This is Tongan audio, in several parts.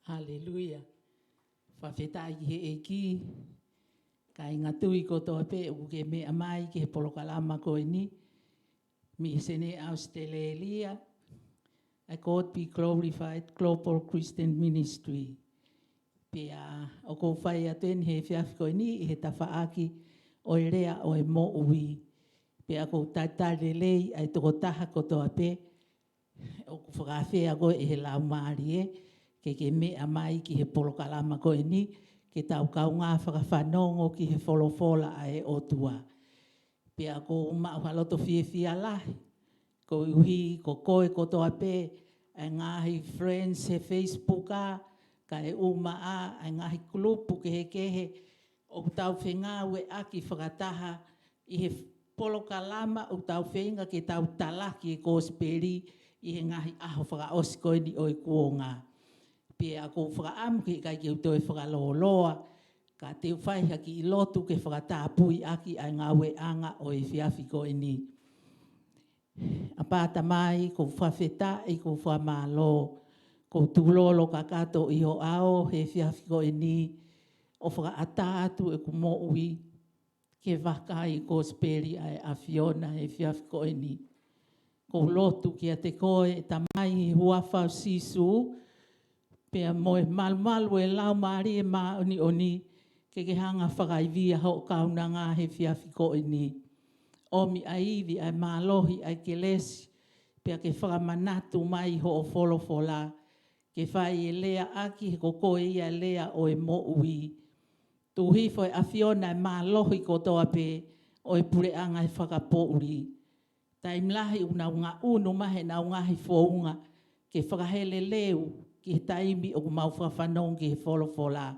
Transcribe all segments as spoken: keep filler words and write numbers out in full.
Haleluia. Fakafetaʻi ki he ʻEiki. Kāinga tui kotoa pē ʻoku ke meʻa mai ki he polokalama ko eni mei Senē, ʻAositelēlia, ʻa e God Be Glorified Global Christian Ministry. Pea ʻoku ou fai atu eni he efiafi ko eni ʻi he tafaʻaki ʻo e lea ʻo e moʻui. Pea ʻoku ou talitali lelei ʻa e tokotaha kotoa pē ʻoku fakaafeʻi koe ʻe he Laumālie ke ke meʻa mai ki he polokalama ko eni, ke tau kaungā fakafanongo ki he folofola ʻa e ʻOtua. Pea ʻoku ou maʻu ha loto fiefia lahi koeʻuhi ko koe kotoa pē, ʻa e ngaahi friends he Facebook ʻa, kae ʻumaʻā ʻa e ngaahi kulupu kehekehe ʻoku tau fengāueʻaki fakataha ʻi he polokalama ʻoku tau feinga ke tau talaki e kosipeli ʻi he ngaahi ʻaho fakaʻosi ko eni ʻo e kuonga. Pea ʻoku ou fakaʻamu ke ʻikai ke u toe fakalōloa, ka te u fai ha kiʻi lotu ke fakatapui ʻaki ʻa e ngāueʻanga ʻo e efiafi ko eni. ʻApā Tamai, ʻoku ou fakafetaʻi, ʻoku ou fakamālō, ʻoku ou tulolo kakato ʻi ho ʻao he efiafi ko eni, ʻo fakaʻatā atu ʻeku moʻui ke vakai e kosipeli ʻa e ʻAfiona he efiafi ko eni. ʻOku ou lotu kiate koe, ʻe Tamai, he huafa ʻo Sīsū, pea mo e malumalu ʻo e Laumālie Māʻoniʻoni, ke ke hanga fakaivia hoʻo kaunanga he efiafi ko eni. ʻOmi ʻa e ivi, ʻa e mālohi, ʻa e kelesi, pea ke fakamanatu mai hoʻo folofola, ke fai e lea ʻaki he ko koe ia e lea ʻo e moʻui. Tuʻu hifo ʻe ʻAfiona e mālohi kotoa pē ʻo e puleʻanga he fakapoʻuli. Taimi lahi ʻoku nau ngaʻunu mai heʻenau ngaahi founga ke fakaheleleu ki he taimi ʻoku mau fakafanongo ki he folofola.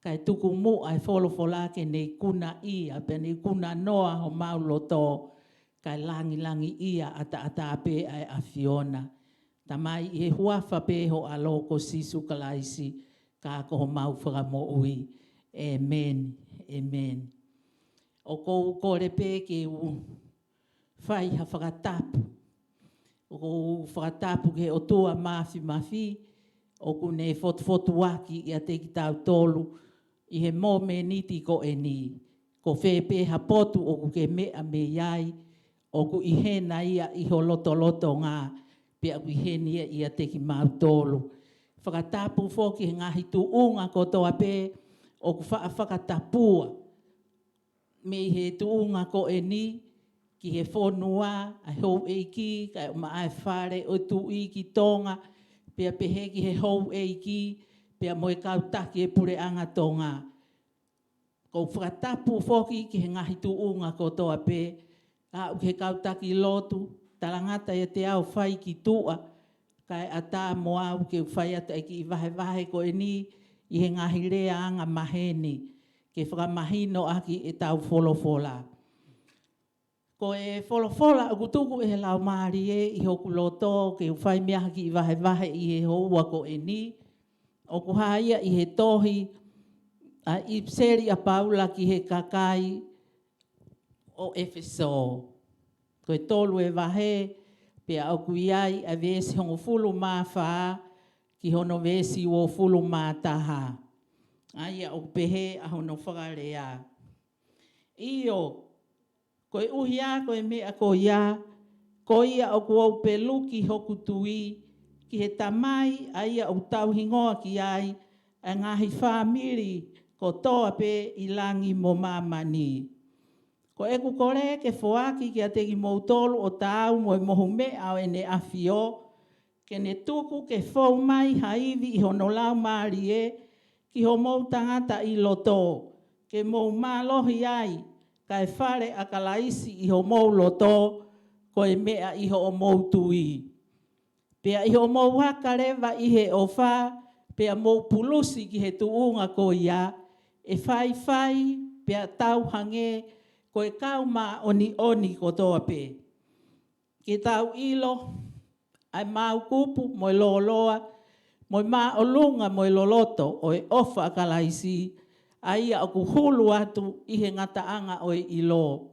Kae tuku muʻa e folofola ke ne ikunaʻia, pea ne ikuna noa homau loto, kae langilangiʻia ʻataʻatā pē ʻa e ʻAfiona. Tamai, ʻi he huafa pē ho ʻAlo ko Sīsū Kalaisi, ka ko homau Fakamoʻui. ʻĒmeni. ʻĒmeni. ʻOku ou kole pē ke u fai ha fakatapu. ʻOku ou fakatapu ki he ʻOtua Māfimafi, ʻoku ne fotufotuaki ʻiate kitautolu ʻi he momeniti ko eni. Ko fē pē ha potu ʻoku ke meʻa mei ai, ʻoku ʻi hena ia ʻi ho lotolotonga, pea ʻoku ʻi heni ia ʻiate kimautolu. Fakatapu foki he ngaahi tuʻunga kotoa pē ʻoku faʻa fakatapua mei he tuʻunga ko eni ki he fonua, ʻa e houʻeiki, kae ʻumaʻā e fale ʻo e tuʻi ki Tonga, pea pehē ki he houʻeiki, pea mo e kau taki e puleʻanga Tonga. ʻOku ou fakatapu foki ki he ngaahi tuʻunga kotoa pē, aʻu ki he kau taki lotu, talangata ʻiate au fai ki tuʻa, kae ʻatā mo au ke u fai atu e kiʻi vahevahe ko eni ʻi he ngaahi leaʻanga maheni, ke fakamahino ʻaki ʻetau folofola. Ko e folofola ʻoku tuku ʻe he Laumālie ʻi hoku loto ke u fai mei ai ha kiʻi vahevahe ʻi he houa ko eni, ʻoku hā ia ʻi he tohi ʻa e ʻipiseli ʻa Paula ki he kakai ʻo ʻEfesō. Ko e tolu e vahe, pea ʻoku ʻi ai ʻa e veesi hongofulu mā fā ki hono veesi uofulu mā taha. ʻA ia ʻoku pehē ʻa hono fakalea. ʻIo, koeʻuhi ā ko e meʻa ko ia, ko ia ʻoku ou peluki hoku tui ki he Tamai, ʻa ia ʻoku tauhingoa ki ai ʻa e ngaahi fāmili kotoa pē ʻi langi mo māmani. Ko ʻeku kole ke foaki kiate kimoutolu ʻo taau mo e mohu meʻa ʻo ʻEne ʻAfio, ke ne tuku ke fou mai ha ivi ʻi hono Laumālie ki homou tangata ʻi loto, ke mou mālohi ai, kae fale ʻa Kalaisi ʻi homou loto, ko e meʻa ʻi hoʻomou tui. Pea ʻi hoʻomou aka leva ʻi he ʻofa, pea mou pulusi ki he tuʻunga ko ia, ʻe faifai, pea tau hangē ko e kau māʻoniʻoni kotoa pē. Ke tau ʻilo ʻa e māukupu mo e lōloa, mo e māʻolunga mo e loloto ʻo e ʻofa ʻa Kalaisi, ʻa ia ʻoku hulu atu ʻi he ngataʻanga ʻo e ʻilo.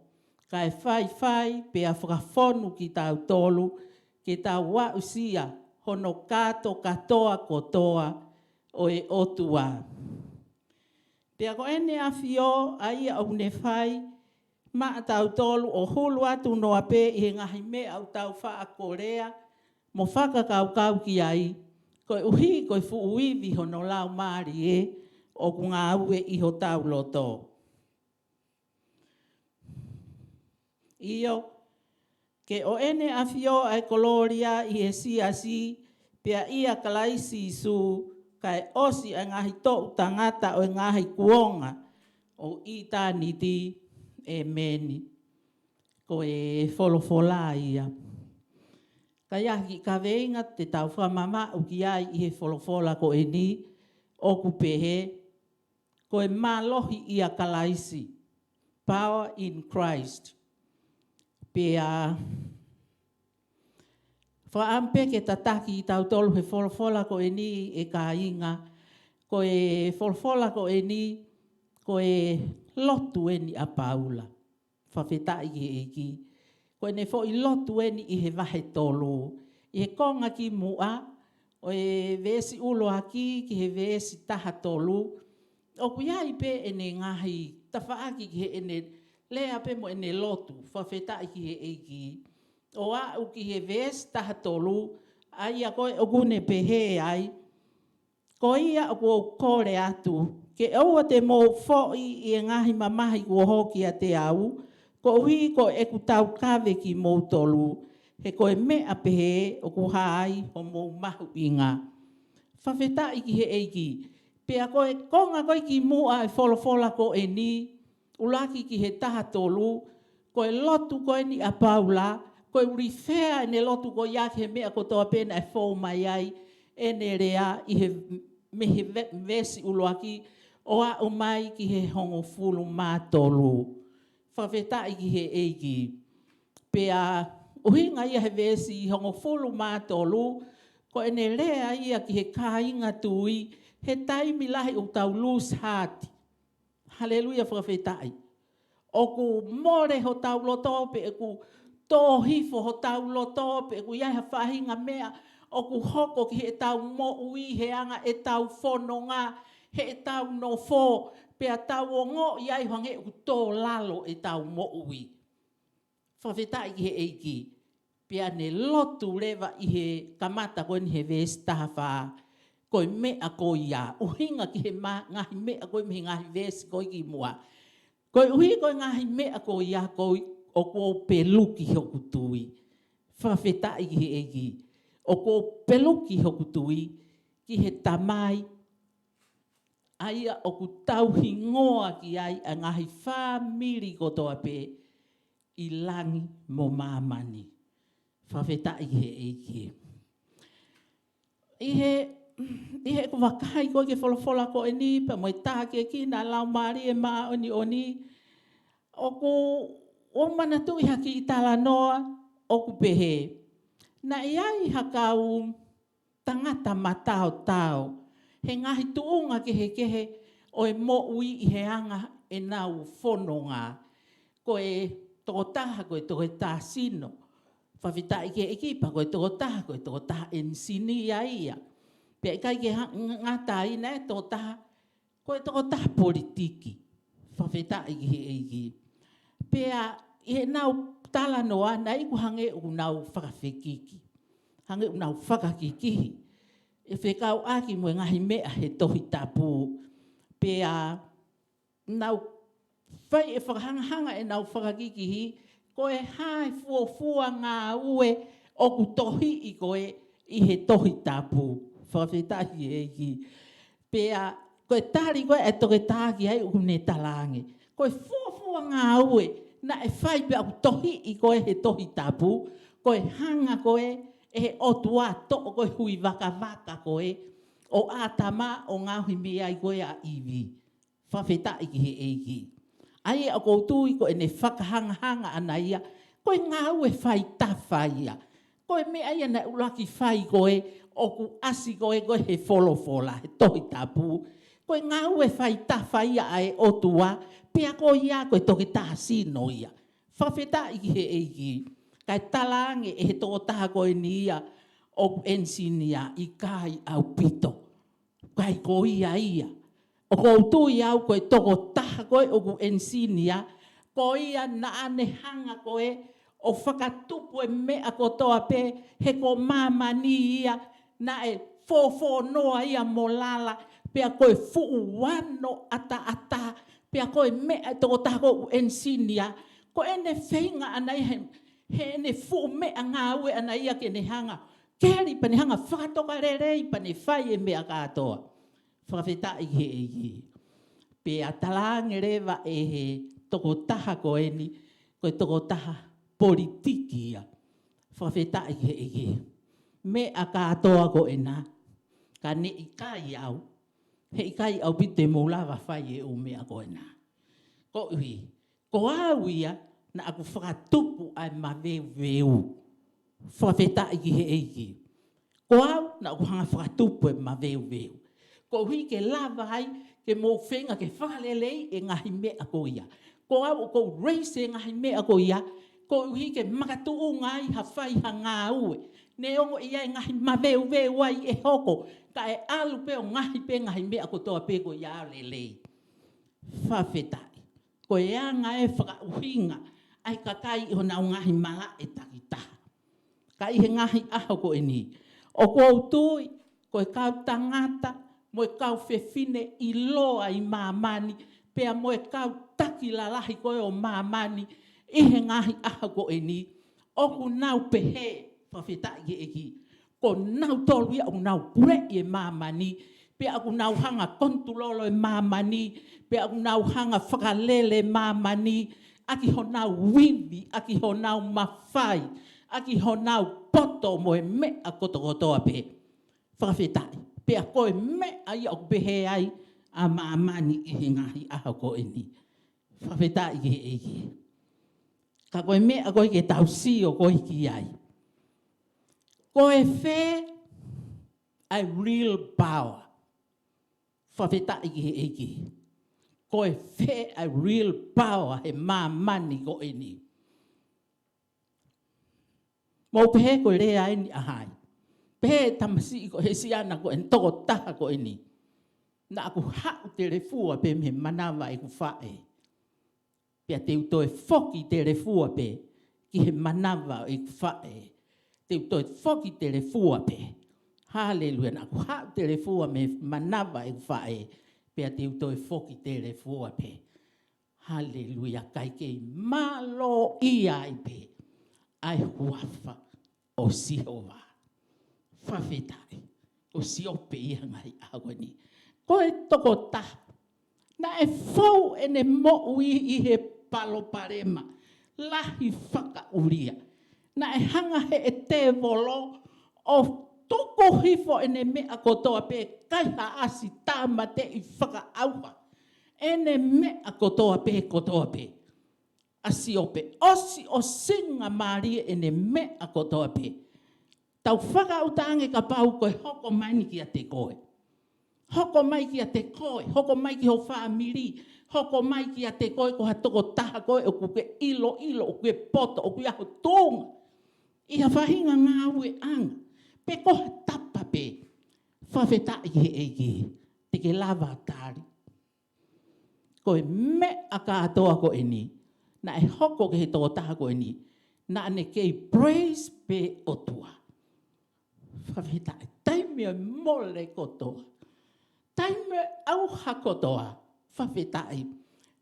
Kae faifai pea fakafonu kitautolu, ke tau aʻusia hono kātokātoa kotoa, ʻo e ʻOtua. Pea ko ʻEne ʻAfio ʻa ia ʻoku ne fai maʻatautolu ʻo hulu atu noa pē ʻi he ngaahi meʻa ʻoku tau faʻa kolea mo fakakaukau ki ai, koeʻuhi ko e fuʻu ivi hono Laumālie ʻoku ngāue ʻi hotau loto. ʻIo, ke ʻoʻene ʻafio ʻa e kolōlia ʻi he siasi, pea ʻia Kalaisi Sīsū, kae ʻosi ʻa e ngaahi toʻu tangata ʻo e ngaahi kuonga ʻo ʻitāniti. ʻEmeni. Ko e folofola ia. Ka ʻi ai ha kiʻi kaveinga te tau fakamamaʻu ki ai ʻi he folofola ko eni, ʻoku pehē, ko e mālohi ʻia Kalaisi, power in Christ. Pea fakaʻamu pē ke tataki kitautolu he folofola ko eni, ʻe kāinga, ko e folofola ko eni, ko e lotu eni ʻa Paula. Fakafetaʻi ki he ʻEiki. Ko ʻene foʻi lotu eni ʻi he vahe tolu. ʻI he konga kimuʻa, ʻo e veesi ʻuluaki ki he veesi taha tolu, ʻoku ʻi ai pē ʻene ngaahi tafaʻaki ki heʻene lea pea mo ʻene lotu. Fakafetaʻi ki he ʻEiki. ʻO aʻu ki he veesi taha tolu, ʻa ia ko ē ʻoku ne pehē ai, ko ia ʻoku ou kole atu, ke ʻoua te mou foʻi ʻi he ngaahi mamahi kuo hoko kiate au, koeʻuhi ko ʻeku taukave kimoutolu, he ko e meʻa pehē ʻoku hā ai homou mahuʻinga. Fakafetaʻi ki he ʻEiki. Pea ko e konga ko ē kimuʻa ʻo e folofola ko eni, ʻuluaki ki he taha tolu, ko e lotu ko eni ʻa Paula, ko e ʻulifea ʻene lotu ko ia ki he meʻa kotoa pē naʻe fou mai ai ʻene lea ʻi he, mei he ve-, veesi ʻuluaki ʻo aʻu mai ki he hongofulu mā tolu. Fakafetaʻi ki he ʻEiki. Pea ʻuhinga ia he veesi hongofulu mā tolu, ko ʻene lea ia ki he kāinga tui, he taimi lahi ʻoku tau lose heart. Haleluia, fakafetaʻi. ʻOku mole hotau loto pe ʻoku tō hifo hotau loto pe ʻoku ʻi ai ha faʻahinga meʻa ʻoku hoko ki heʻetau moʻui he anga ʻetau fononga, heʻetau nofo, pea tau ongoʻi ai hangē ʻoku tō lalo ʻetau moʻui. Fakafetaʻi ki he ʻEiki. Pea ne lotu leva ʻi he kamata ko eni he veesi taha fā, ko e meʻa ko ia, ʻuhinga ki he ma-, ngaahi meʻa ko ē mei he ngaahi veesi ko ē kimuʻa. Koeʻuhi ko e ngaahi meʻa ko ia ko ē ʻoku ou peluki hoku tui. Fakafetaʻi ki he ʻEiki. ʻOku ou peluki hoku tui ki he Tamai, ʻa ia ʻoku tau hingoa ki ai ʻa e ngaahi fāmili kotoa pē ʻi langi mo māmani. Fakafetaʻi ki he ʻEiki. ʻI he, ʻi heʻeku vakai ko ē ki he folofola ko eni, pea mo e tākiekina ʻa e Laumālie Māʻoniʻoni, ʻoku ou manatuʻi ha kiʻi talanoa ʻoku pehē. Naʻe ʻi ai ha kau tangata mataotao, he ngaahi tuʻunga kehekehe ʻo e moʻui ʻi he anga ʻenau fononga. Ko e tokotaha, ko e toketā sino. Fakafetaʻi ki he ʻEiki, pea ko e tokotaha, ko e tokotaha ʻenisinia ia. Pea ʻikai ke ha-, ngata ai naʻe tokotaha, ko e tokotaha politiki. Fakafetaʻi ki he ʻEiki. Pea ʻi heʻenau talanoa, naʻe iku hangē ʻoku nau fakafekiki. Hangē ʻoku nau fakakikihi. ʻE fekauʻaki mo e ngaahi meʻa he Tohi Tapu. Pea nau fai e fakahangahanga ʻenau fakakikihi, ko e hā e fuofua ngāue ʻoku tohiʻi ko ē ʻi he Tohi Tapu. Fakafetaʻi ki he ʻEiki. Pea ko e tali ko ē ʻa e toketā ki ai ʻoku ne talaange, ko e fuofua ngāue naʻe fai pea ʻoku tohiʻi ko ē he Tohi Tapu, ko e hanga ko ē ʻe he ʻOtua ʻo toʻo ko ē hui vakavaka ko ē ʻo ʻĀtama ʻo ngaohi mei ai ko ē ʻa ʻIvi. Fakafetaʻi ki he ʻEiki. ʻA ia ʻoku ou tui ko ʻene fakahangahanga ʻana ia, ko e ngāue fai tafa ia. Ko e meʻa ia naʻe ʻuluaki fai ko ē, ʻoku ʻasi ko ē ko ē he folofola, he Tohi Tapu. Ko e ngāue fai tafa ia ʻa e ʻOtua, pea ko ia ko e toketā sino ia. Fakafetaʻi ki he ʻEiki. Kae talaange ʻe he tokotaha ko eni ia ʻoku ʻenisinia, ʻikai ʻaupito. Ka ʻikai ko ia ia. ʻOku ou tui au ko e tokotaha ko ē ʻoku ʻenisinia, ko ia naʻa ne hanga ko ē ʻo fakatupu e meʻa kotoa pē, he ko māmani ia naʻe fōfōnoa ia mo lala, pea ko e fuʻu ano ʻataʻatā, pea ko e meʻa e tokotaha ko ē ʻoku ʻenisinia, ko ʻene feinga ʻana ia he, he ʻene fuʻu meʻangāue ʻana ia ke ne hanga, keli pea ne hanga fakatokalelei pea ne fai e meʻa kātoa. Fakafetaʻi ki he ʻEiki. Pea talaange leva ʻe he tokotaha ko eni, ko e tokotaha politiki ia. Fakafetaʻi ki he ʻEiki. Meʻa kātoa ko ena, ka ne ʻikai au, he ʻikai ʻaupito te mou lava fai e ʻū meʻa ko ena. Koeʻuhi, ko au ia naʻa ku fakatupu ʻa e maveuveu. Fakafetaʻi ki he ʻEiki. Ko au naʻa ku hanga fakatupu e maveuveu. Koeʻuhi ke lava ai ke mou feinga ke fakaleleiʻi e ngaahi meʻa ko ia. Ko au ʻoku ou raise e ngaahi meʻa ko ia, koeʻuhi ke makatuʻunga ai ha fai ha ngāue. Neongo ia e ngaahi maveuveu ai ʻe hoko, ka ʻe ʻalu pē ʻo ngaohi pē ngaahi meʻa kotoa pē ko ia ʻo lelei. Fakafetaʻi. Ko e anga e fakaʻuhinga ʻa e kakai ʻi honau ngaahi malaʻe takitaha. Ka ʻi he ngaahi ʻaho ko eni, ʻoku ou tui ko e kau tangata mo e kau fefine ʻiloa ʻi māmani, pea mo e kau taki lalahi ko ē ʻo māmani ʻi he ngaahi ʻaho ko eni, ʻoku nau pehē, fakafetaʻi ki he ʻEiki, ko nautolu ia ʻoku nau puleʻi e māmani, pea ʻoku nau hanga konitulolo e māmani, pea ʻoku nau hanga fakalele e māmani, ʻaki honau ivi, ʻaki honau mafai, ʻaki honau poto mo e meʻa kotokotoa pē. Fakafetaʻi. Pea ko e meʻa ia ʻoku pehē ai ʻa māmani ʻi he ngaahi ʻaho ko eni. Fakafetaʻi ki he ʻEiki. Ka ko e meʻa ko ē ke tau sio ko ē ki ai, ko e fē ʻa e real power? Fakafetaʻi ki he ʻEiki. Ko e fē ʻa e real power he māmani ko eni? Mou pehē ko e lea eni ʻa hai? Pehē tamasiʻi ko ē, he siana ko eni, tokotaha ko eni. Naʻa ku haʻu telefua pē mei he manava ʻeku faʻē. Pea te u toe foki telefua pē ki he manava ʻeku faʻē. Te u toe foki telefua pē. Haleluia, naʻa ku haʻu telefua mei he manava ʻeku faʻē. Pea te u toe foki telefua pē. Haleluia, kae kei mālō ia ai pē ʻa e huafa ʻo Sihova. Fakafetaʻi. Ko Siope ia he ngaahi ʻaho ko eni. Ko e tokotaha naʻe fou ʻene moʻui ʻi he palopalema lahi fakaʻulia. Naʻe hanga he ʻe tēvolo ʻo tuku hifo ʻene meʻa kotoa pē, kaihaʻasi, tāmateʻi, fakaʻauha ʻene meʻa kotoa pē, kotoa pē. ʻA Siope, ʻosi, ʻosi singa mālie ʻene meʻa kotoa pē. Tau fakaʻuta ange kapau ko e hoko mai ni kiate koe. Hoko mai kiate koe, hoko mai ki ho fāmili, hoko mai kiate koe ko ha tokotaha ko ē ʻoku ke ʻiloʻilo, ʻoku ke poto, ʻoku ke ʻi ho tuʻunga ʻi ha faʻahinga ngāueʻanga, pe ko ha tapa pē. Fakafetaʻi ki he ʻEiki, te ke lava tali. Ko e meʻa kātoa ko eni naʻe hoko ki he tokotaha ko eni, naʻa ne kei praise pē ʻOtua. Fakafetaʻi. Taimi ʻo e mole kotoa, taimi ʻo e ʻauha kotoa, fakafetaʻi,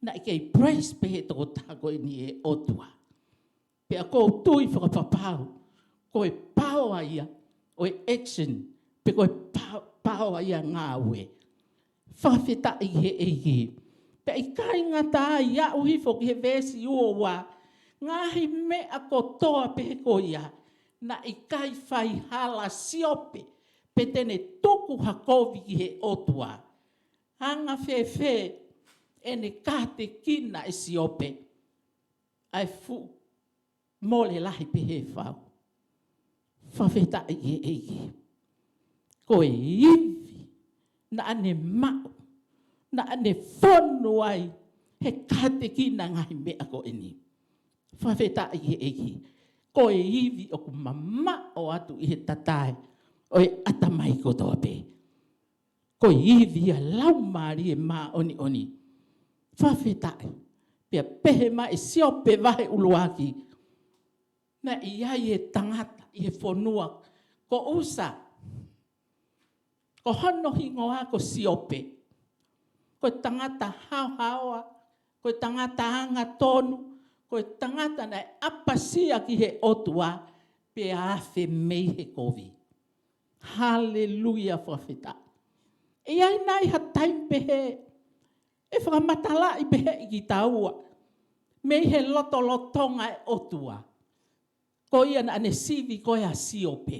naʻe kei praise pē he tokotaha ko eni e ʻOtua. Pea ʻoku ou tui fakapapau ko e power ia ʻo e action, pe ko e pa-, power ia ngāue. Fakafetaʻi he ʻEiki. Pea ʻikai ngata ai, aʻu hifo ki he veesi ua ua, ngaahi meʻa kotoa pē ko ia, naʻe ʻikai fai hala Siope pe te ne tuku ha kovi ki he ʻOtua. Anga fēfē ʻene kātekina ʻe Siope ʻa e fuʻu mole lahi pehē fau? Fakafetaʻi he ʻEiki. Ko e ivi naʻa ne maʻu, naʻa ne fonu ai he kātekina ngaahi meʻa ko eni. Fakafetaʻi he ʻEiki. Ko e ivi ʻoku mamaʻo atu ʻi he tatae ʻo e ʻatamai kotoa pē. ʻo e ivi ʻa e Laumālie Māʻoniʻoni. Fakafetaʻi. Pea pehē mai ʻe Siope vahe ʻuluaki. Naʻe ʻi ai e tangata ʻi he fonua ko ʻUsa. Ko hono hingoa ko Siope. Ko e tangata haohaoa, ko e tangata angatonu, ko e tangata naʻe ʻapasia ki he ʻOtua, pea afe mei he kovi. Haleluia, fakafetaʻi. ʻE ʻi ai nai ha taimi pehē ʻe fakamatalaʻi pehē ʻe kitaua mei he lotolotonga ʻo e ʻOtua? Ko ia naʻa ne sivi ko ē ʻa Siope.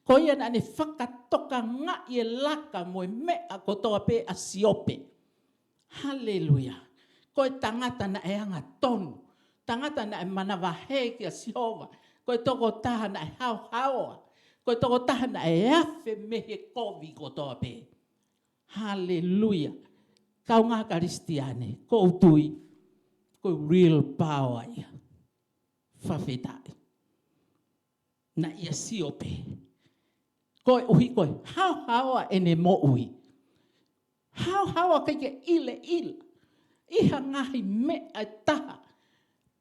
Ko ia naʻa ne fakatokangaʻi e laka mo e meʻa kotoa pē ʻa Siope. Haleluia. Ko e tangata naʻe angatonu. Tangata naʻe manavahē kia Sihova. Ko e tokotaha naʻe haohaoa. Ko e tokotaha naʻe afe mei he kovi kotoa pē. Haleluia. Kāinga Kalisitiane, ʻoku ou tui ko e real power ia. Fakafetaʻi. Naʻe ʻia Siope. Koeʻuhi ko e haohaoa ʻene moʻui. Haohaoa ʻikai ke ʻiloʻilo ʻi ha ngaahi meʻa ʻe taha.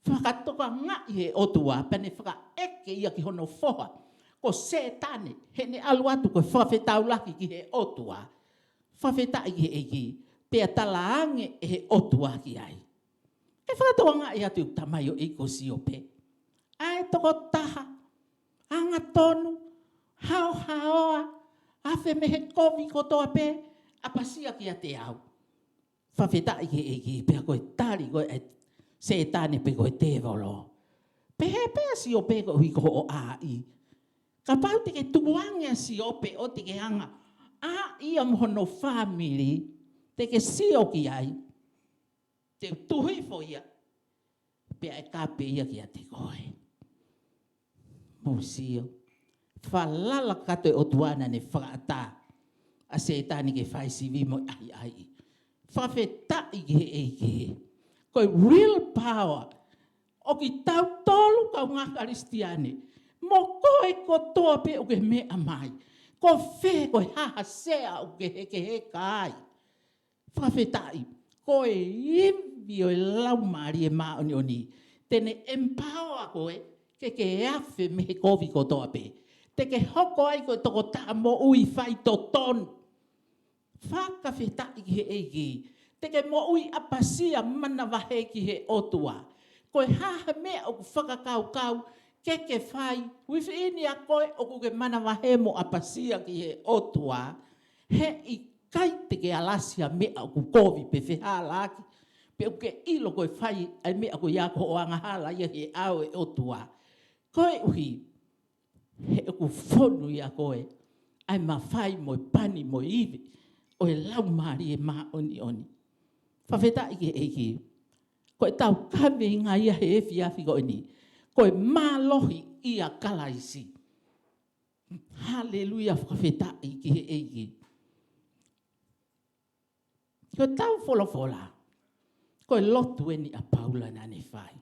Fakatokangaʻi he ʻOtua, pea ne fakaʻeke ia ki hono foha ko Sētane, heʻene ʻalu atu ko e fakafetaulaki ki he ʻOtua. Fakafetaʻi ki he ʻEiki, pea talaange ʻe he ʻOtua ki ai. ʻE fakatokangaʻi atu ʻeku tamaioʻeiki ko Siope. ʻA e tokotaha angatonu, haohaoa, afe mei he kovi kotoa pē, ʻapasia kiate au. Fakafetaʻi ki he ʻEiki, pea ko e tali ko ē ʻa Sētane pe ko e tēvolo. Pehē pē ʻa Siope koeʻuhi ko hoʻo ʻāʻi. Kapau te ke tukuange ʻa Siope ʻo te ke anga ʻāʻi ia mo hono fāmili, te ke sio ki ai. Te u tuhi hifo ia, pea ʻe kape ia kiate koe. Mou sio. Falala kakato e ʻOtua naʻa ne fakaʻatā ʻa Sētane ke fai sivi mo e ʻahiʻahiʻi. Fakafetaʻi ki he ʻEiki. Ko e real power ʻo kitautolu kāinga Kalisitiane. Mo koe kotoa pē ʻoku ke meʻa mai. Ko fē, ko e hā ha sea ʻoku ke hekeheka ai. Fakafetaʻi, ko e ivi ʻo e Laumālie Māʻoniʻoni te ne empower koe ke ke afe mei he kovi kotoa pē. Te ke hoko ai ko e tokotaha moʻui faitotonu. Fakafetaʻi ki he ʻEiki. Te ke moʻui ʻapasia manavahē ki he ʻOtua. Ko e hā ha meʻa ʻoku fakakaukau ke ke fai, within ʻia koe ʻoku ke manavahē mo ʻapasia ki he ʻOtua. He ʻikai te ke alasi ha meʻa ʻoku kovi pe fehālaaki, pe ʻoku ke ʻilo ko e fai ʻa e meʻa ko ia ko hoʻo angahala ia he ʻao ʻo e ʻOtua. Koeʻuhi, he ʻoku fonu ʻia koe ʻa e mafai mo e pani mo e ivi ʻo e Laumālie Māʻoniʻoni. Fakafetaʻi ki he ʻEiki. Ko e tau kaveinga ia he efiafi ko eni. Ko e mālohi ʻia Kalaisi. Haleluia, fakafetaʻi ki he ʻEiki. Ko e tau folofola, ko e lotu eni ʻa Paula naʻa ne fai.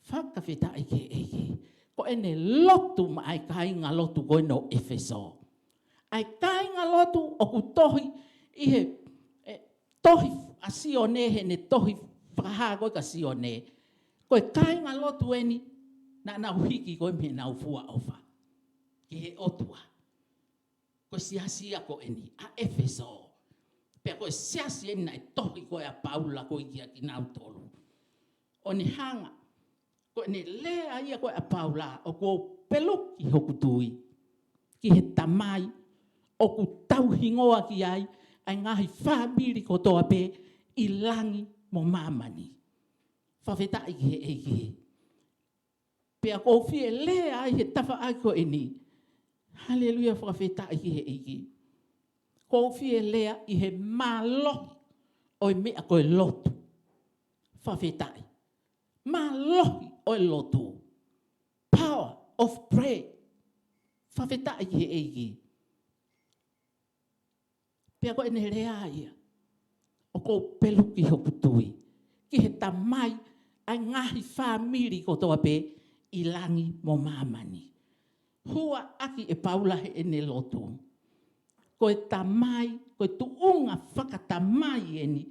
Fakafetaʻi ki he ʻEiki. Ko ʻene lotu maʻa e kāinga lotu ko eni ʻo ʻEfesō. ʻA e kāinga lotu ʻoku tohi ʻi he, e, tohi ʻa Sione, heʻene tohi fakahā ko ē kia Sione. Ko e kāinga lotu eni naʻa nau hiki ko ē mei heʻenau fua ʻofa ki he ʻOtua. Ko e siasi ia ko eni ʻa ʻEfesō. Pea ko e siasi eni naʻe tohi ko ē ʻa Paula ko ē kia kinautolu. ʻO ne hanga, ko ʻene lea ia ko ē ʻa Paula, ʻoku ou peluki hoku tui ki he Tamai ʻoku tauhingoa ki ai ʻa e ngaahi fāmili kotoa pē ʻi langi mo māmani. Fakafetaʻi ki he ʻEiki. Pea ʻoku ou fie lea ai he tafaʻaki ko eni. Haleluia, fakafetaʻi ki he ʻEiki. ʻOku ou fie lea ʻi he mālohi ʻo e meʻa ko e lotu. Fakafetaʻi. Mālohi ʻo e lotu. Power of prayer. Fakafetaʻi ki he ʻEiki. Pea ko ʻene lea ia, ʻoku ou peluki hoku tui ki he Tamai ʻa e ngaahi fāmili kotoa pē ʻi langi mo māmani. Hua ʻaki ʻe Paula heʻene lotu. Ko e tamai, ko e tuʻunga fakatamai eni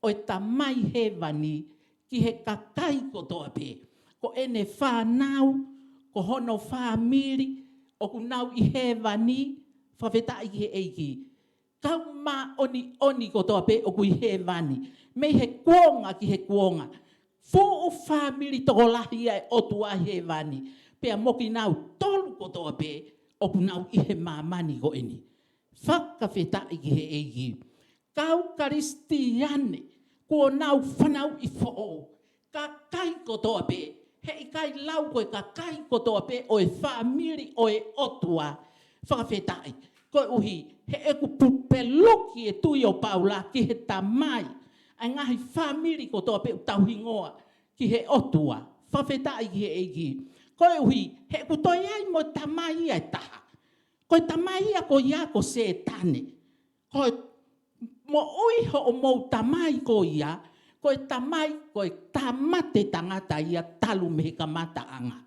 ʻo e Tamai Hēvani ki he kakai kotoa pē. Ko ʻene fānau, ko hono fāmili, ʻoku nau ʻi hēvani, fakafetaʻi ki he ʻEiki. Kau māʻoniʻoni kotoa pē ʻoku ʻi hēvani. Mei he kuonga ki he kuonga. Fuʻu fāmili tokolahi ʻa e ʻOtua ʻi hēvani. Pea mo kinautolu kotoa pē ʻoku nau ʻi he māmani ko eni. Fakafetaʻi ki he ʻEiki. Kau Kalisitiane, kuo nau fanauʻi foʻou. Kakai kotoa pē, heʻikai lau ko e kakai kotoa pē ʻo e fāmili ʻo e ʻOtua. Fakafetaʻi. Koeʻuhi, he ʻoku peluki e tui ʻo Paula ki he tamai ʻa e ngaahi fāmili kotoa pē ʻoku tau hingoa ki he ʻOtua. Fakafetaʻi ki he ʻEiki. Koeʻuhi, he ʻoku toe ʻi ai mo e tamai ia ʻe taha. Ko e tamai ia ko ia ko Sētane. Ko e moʻui hoʻomou tamai ko ia, ko e tamai, ko e tāmate tangata ia talu mei he kamataʻanga.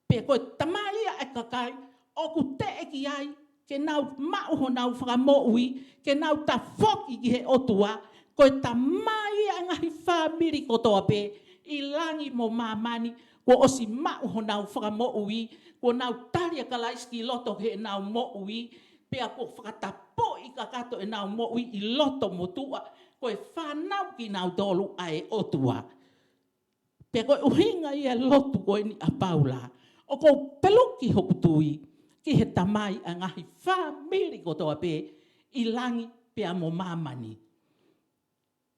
Pea ko e tamai ia ʻa e kakai ʻoku teʻeki ai ke nau maʻu honau fakamoʻui, ke nau tafoki ki he ʻOtua, ko e tamai ia ʻa e ngaahi fāmili kotoa pē ʻi langi mo māmani, kuo ʻosi maʻu honau fakamoʻui, kuo nau tali ʻa Kalaisi ki loto ki heʻenau moʻui, pea kuo fakatapuʻi kakato ʻenau moʻui ʻi loto mo tuʻa, ko e fānau kinautolu ʻa e ʻOtua. Pea ko e ʻuhinga ia e lotu ko eni ʻa Paula, ʻoku ou peluki hoku tui ki he tamai ʻa e ngaahi fāmili kotoa pē ʻi langi pea mo māmani.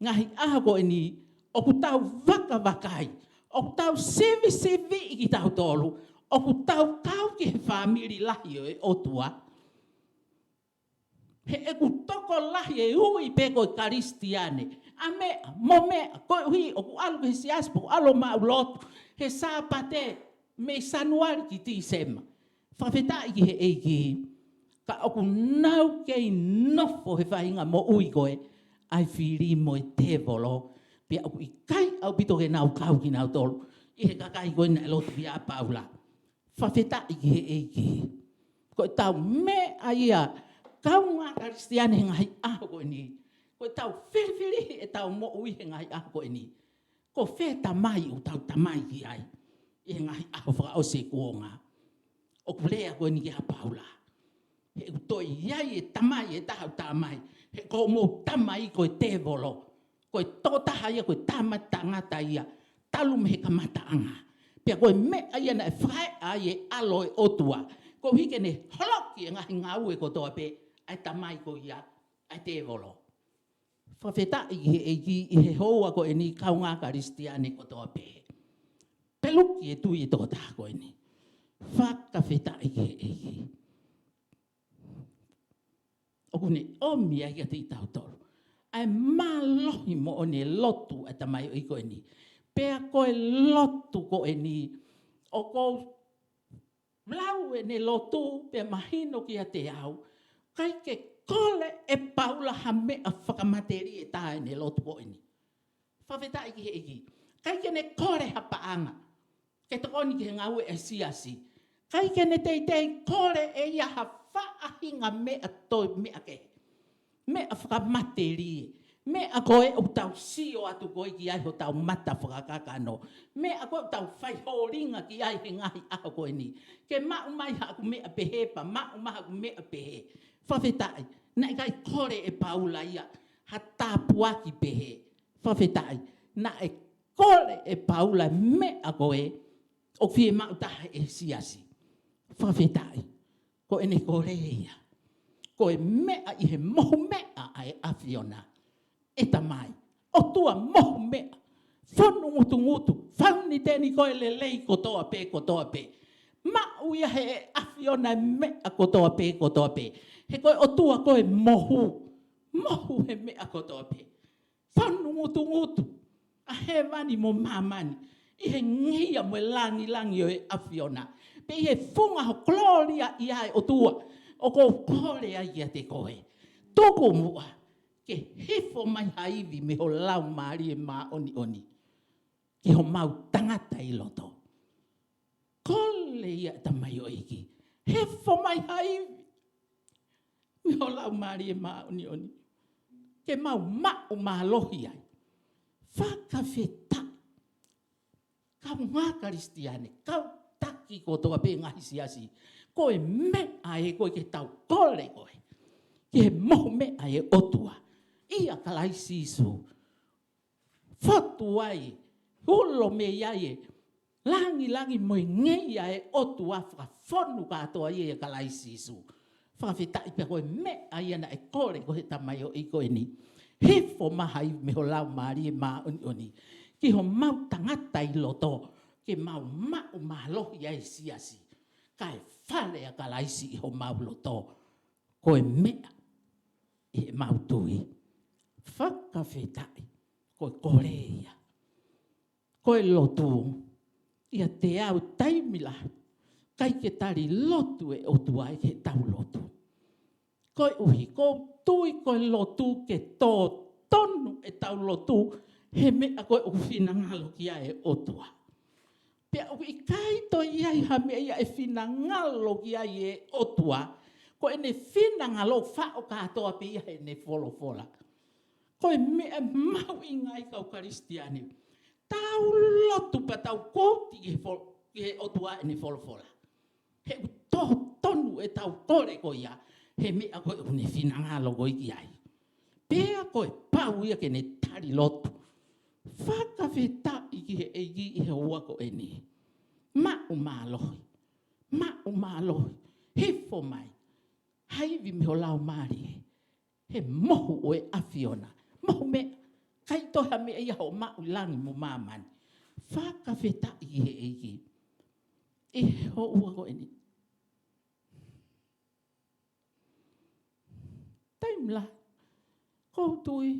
Ngaahi ʻaho ko eni, ʻoku tau vakavakai, ʻoku tau sivisiviʻi kitautolu, ʻoku tau kau ki he fāmili lahi ʻo e ʻOtua. He ʻoku tokolahi e ui pē ko e Kalisitiane. ʻA meʻa, mo meʻa, koeʻuhi ʻoku ʻalu ki he siasi, ʻoku ʻalu maʻu lotu he Sāpate, mei Sānuali ki Tīsema. Fakafetaʻi ki he ʻEiki. Ka ʻoku nau kei nofo he faʻahinga moʻui ko ē ʻa e fili mo e tēvolo. Pea ʻoku ʻikai ʻaupito ke nau kau kinautolu ʻi he kakai ko ē naʻe lotu kia Paula. Fakafetaʻi ki he ʻEiki. Ko ʻetau meʻa ia, kaungā Kalisitiane he ngaahi ʻaho ko eni. Ko ʻetau filifili ʻetau moʻui he ngaahi ʻaho ko eni. Ko fē tamai ʻoku tau tamai ki ai ʻi he ngaahi ʻaho fakaʻosi e kuonga. ʻOku lea ko eni kia Paula. He ʻoku toe ʻi ai e tamai ʻe taha ʻoku tamai. He ko hoʻomou tamai ko e tēvolo. Ko e tokotaha ia, ko e tāmate tangata ia, talu mei he kamataʻanga. Pea ko e meʻa ia naʻe fakaeʻa ai e ʻAlo ʻo e ʻOtua. Koeʻuhi ke ne holoki e ngaahi ngāue kotoa pē ʻa e tamai ko ia, ʻa e tēvolo. Fakafetaʻi ki he ʻEiki ʻi he houa ko eni kaungā Kalisitiane kotoa pē. Peluki e tui e tokotaha ko eni. Fakafetaʻi ki he ʻEiki. ʻOku ne ʻomi ai kiate kitautolu ʻa e mālohi moʻoni e lotu ʻa e tamaioʻeiki ko eni. Pea ko e lotu ko eni, ʻoku ou lau ʻene lotu pea mahino kiate au, ʻikai ke kole ʻe Paula ha meʻa fakamatelie ʻi heʻene lotu ko eni. Fakafetaʻi ki he ʻEiki. ʻIkai ke ne kole ha paʻanga ke tokoni ki he ngāue ʻa e siasi. ʻIkai ke ne teitei kole ʻe ia ha faʻahinga meʻa toe meʻa kehe. Meʻa fakamatelie. Meʻa ko ē ʻoku tau sio atu ko ē ki ai hotau mata fakakakano. Meʻa ko ē ʻoku tau faiholinga ki ai he ngaahi ʻaho ko eni. Ke maʻu mai haʻaku meʻa pehē pea maʻu mai haʻaku meʻa pehē. Fakafetaʻi. Naʻe ʻikai kole ʻe Paula ia ha tāpuaki pehē. Fakafetaʻi. Naʻe kole ʻe Paula meʻa ko ē ʻoku fiemaʻu taha ʻe he siasi. Fakafetaʻi. Ko ʻene kole ia. Ko e meʻa ʻi he mohu meʻa ʻa e ʻAfiona. ʻE Tamai. ʻOtua mohu meʻa. Fonu ngutungutu. Fauniteni ko e lelei kotoa pē, kotoa pē. Maʻu ia he ʻAfiona e meʻa kotoa pē, kotoa pē. He ko e ʻOtua ko e mohu. Mohu he meʻa kotoa pē. Fonu ngutungutu ʻa hēvani mo māmani ʻi he ngeia mo e langilangi ʻo e ʻAfiona. Pea ʻi he funga ho kolōlia ʻi ai ʻOtua, ʻoku ou kole ai kiate koe. Tuku muʻa ke hifo mai ha ivi mei ho Laumālie Māʻoniʻoni ki homau tangata ʻi loto. Kole ia ʻe Tamai ʻEiki. Hifo mai ha ivi. mei ho Laumālie Māʻoniʻoni ke mau maʻu mālohi ai. Fakafetaʻi. Kaungā Kalisitiane, kau taki kotoa pē ngaahi siasi, ko e meʻa ē ko ē ke tau kole ko ē ki he mohu meʻa ʻa e ʻOtua ʻia Kalaisi Sīsū. Fotu ai, ulo mei ai e langilangi mo e ngeia ʻa e ʻOtua fakafonu kātoa ia ʻia Kalaisi Sīsū. Fakafetaʻi pea ko e meʻa ia naʻe kole ko ē he tamaioʻeiki ko eni. Hifo mai mei ho Laumālie Māʻoniʻoni ki homau tangata ʻi loto, ke mau maʻu mālohi ai e siasi, kae fale ʻa Kalaisi ʻi homau loto. Ko e meʻa ʻi heʻemau tui. Fakafetaʻi, ko e kole ia. Ko e lotu, ʻiate au taimi lahi ʻikai ke tali lotu e ʻOtua ʻi heʻetau lotu. Koeʻuhi, ʻoku ou tui ko e lotu ke tō tonu ʻetau lotu he meʻa ko ē ʻoku finangalo ki ai e ʻOtua. Pea ʻoku ʻikai toe ʻi ai ha meʻa ia ʻe finangalo ki ai e ʻOtua, ko ʻene finangalo faʻo kātoa pē ia heʻene folofola. Ko e meʻa mahuʻinga ai kau Kalisitiane. Tau lotu pea tau kouti ki he fo-, ki he ʻOtua ʻene folofola. He ʻoku tō tonu ʻetau kole ko ia he meʻa ko ē ʻoku ne finangalo ko ē ki ai. Pea ko e pau ia ke ne tali lotu. Fakafetaʻi ki he ʻEiki ʻi he houa ko eni. Maʻu mālohi. Maʻu mālohi. Hifo mai ha ivi mei ho Laumālie he mohu ʻo e ʻAfiona. Mohu meʻa, ʻikai toe ha meʻa ia hoʻo maʻu ʻi langi mo māmani. Fakafetaʻi ki he ʻEiki ʻi he houa ko eni. Taimi lahi, ʻoku ou tui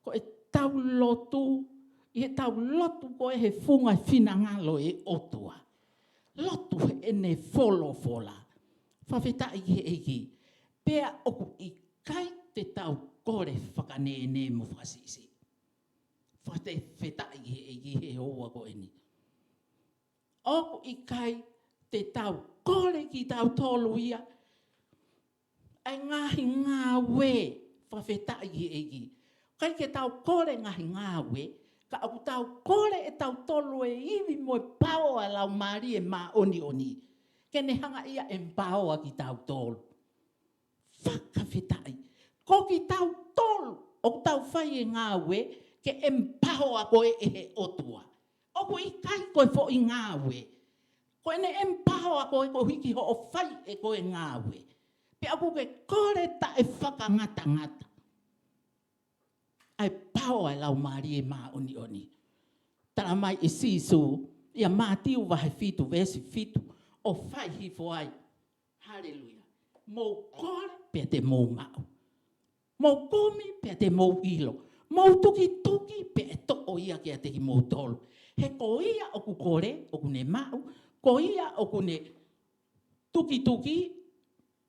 ko ʻetau lotu, ʻi heʻetau lotu ko ē he funga finangalo e ʻOtua. Lotu heʻene folofola. Fakafetaʻi ki he ʻEiki. Pea ʻoku ʻikai te tau kole fakanēnē mo fakasiʻisiʻi. Fakafetaʻi ki he ʻEiki he houa ko eni. ʻOku ʻikai te tau kole kitautolu ia ʻa e ngaahi ngāue, fakafetaʻi ki he ʻEiki. ʻIkai ke tau kole ngaahi ngāue, ka ʻoku tau kole ʻe tautolu e ivi mo e paoa ʻa e Laumālie Māʻoniʻoni ke ne hanga ia ʻo paoa kitautolu. Fakafetaʻi. Ko kitautolu ʻoku tau fai e ngāue ke ʻempaoa koe ʻe he ʻOtua. ʻOku ʻikai ko e foʻi ngāue. Ko ʻene ʻempaoa koe koeʻuhi ko hoʻo fai ʻe koe e ngāue. Pea ʻoku ke kole taʻefakangatangata ʻa e paoa ʻa e Laumālie Māʻoniʻoni. Tala mai ʻe Sīsū ʻia Mātiu vahe fitu veesi fitu, ʻo fai hifo ai. Haleluia. Mou kole pea te mou maʻu. Mou kumi pea te mou ʻilo. Mou tukituki pea ʻe toʻo ia kiate kimoutolu. He ko ia ʻoku kole, ʻoku ne maʻu. Ko ia ʻoku ne tukituki,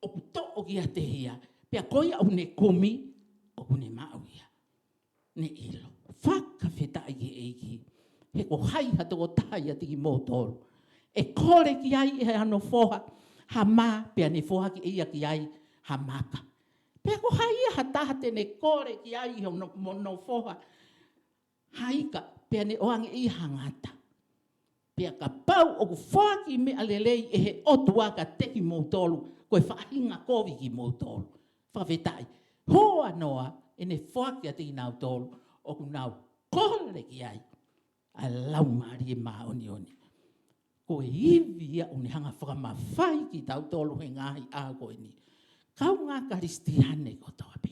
ʻoku toʻo kiate ia. Pea ko ia ʻoku ne kumi, ʻoku ne maʻu ia. Ne ʻilo. Fakafetaʻi ki he ʻEiki. He ko hai ha tokotaha ʻiate kimoutolu ʻe kole ki ai ʻe hono foha ha mā, pea ne foaki ʻe ia ki ai ha maka? Pea ko hai ia ha taha te ne kole ki ai ʻe hono, mo hono foha ha ika, pea ne ʻoange ʻe ia ha ngata? Pea kapau ʻoku foaki meʻa lelei ʻe he ʻOtua kiate kimoutolu, ko e faʻahinga kovi kimoutolu. Fakafetaʻi. Hoa noa ʻene foaki kiate kinautolu ʻoku nau kole ki ai ʻa e Laumālie Māʻoniʻoni. Ko e ivi ia ʻoku ne hanga fakamafai kitautolu he ngaahi ʻaho ko eni. Kaungā Kalisitiane kotoa pē.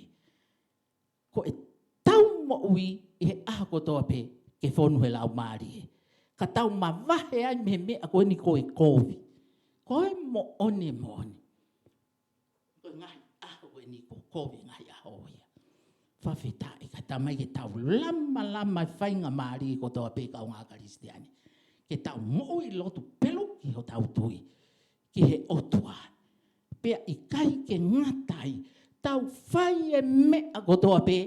Ko ʻetau moʻui ʻi he ʻaho kotoa pē ke fonu he Laumālie. Ka tau mavahe ai mei he meʻa ko eni ko e kovi. Ko e moʻoni, moʻoni. Ko e ngaahi ʻaho ko eni ko e kovi ngaahi ʻaho ia. Fakafetaʻi ka tamai ke tau lamalama e faingamālie kotoa pē kaungā Kalisitiane. Ke tau moʻui lotu pelu ki hotau tui ki he ʻOtua. Pea ʻikai ke ngata ai, tau fai e meʻa kotoa pē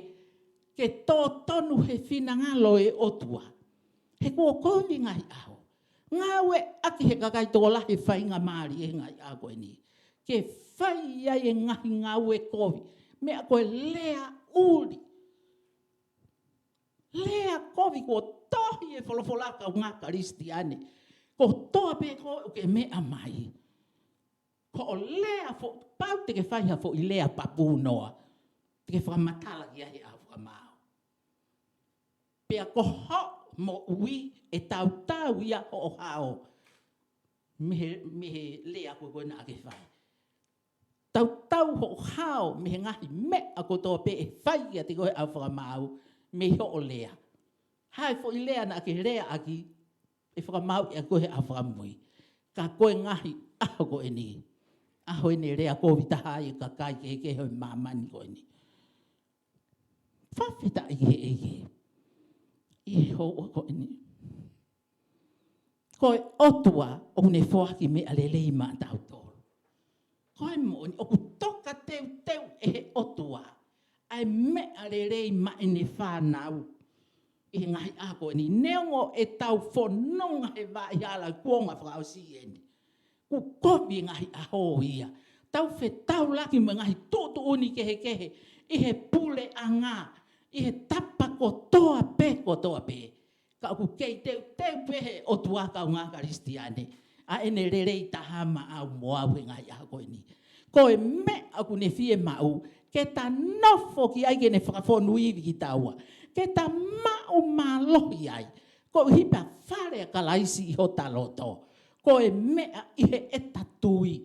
ke tō tonu he finangalo e ʻOtua. He kuo kovi ngaahi ʻaho. Ngāueʻaki he kakai tokolahi e faingamālie he ngaahi ʻaho ko eni. ke fai ai e ngaahi ngāue kovi. Meʻa ko e lea ʻuli. Lea kovi kuo tohi e folofola, kaungā Kalisitiane. Kotoa pē ko ē ʻoku ke meʻa mai, ko hoʻo lea fo-, pau te ke fai ha foʻi lea papunoa. Te ke fakamatala ki ai he ʻaho fakamaau. Pea ko hoʻo moʻui ʻe tautau ia hoʻo hao mei he, mei he lea ko ē naʻa ke fai. Tautau hoʻo hao mei he ngaahi meʻa kotoa pē ʻe fai kiate koe he ʻaho fakamaau mei hoʻo lea. Ha foʻi lea naʻa ke leaʻaki, ʻe fakamaauʻi ʻaki koe he ʻaho fakamui. Ka ko e ngaahi ʻaho ko eni, ʻaho eni lea kovi taha ai e kakai kehekehe ʻo e māmani ko eni. Fakafetaʻi ki he ʻEiki. ʻI he houa ko eni, ko e ʻOtua ʻoku ne foaki meʻa lelei maʻatautolu. Ko e moʻoni, ʻoku toka teuteu ʻe he ʻOtua ʻa e meʻa lelei maʻa ʻene fānau ʻi he ngaahi ʻaho ko eni. Neongo ʻetau fononga he vaʻa hala kuonga fakaʻosi eni, kuo kovi e ngaahi ʻaho ia. Tau fetaulaki mo e ngaahi tuʻutuʻuni kehekehe ʻi he puleʻanga, ʻi he tapa kotoa pē, kotoa pē. Ka ʻoku kei teuteu pē he ʻOtua, kaungā Kalisitiane, ʻa ʻene lelei taha maʻau mo au he ngaahi ʻaho ko eni. Ko e meʻa ʻoku ne fiemaʻu ke ta nofo ki ai, ke ne fakafonu ivi kitaua, ke ta maʻu mālohi ai. Koeʻuhi pea fale ʻa Kalaisi ʻi hota loto. Ko e meʻa ʻi heʻeta tui.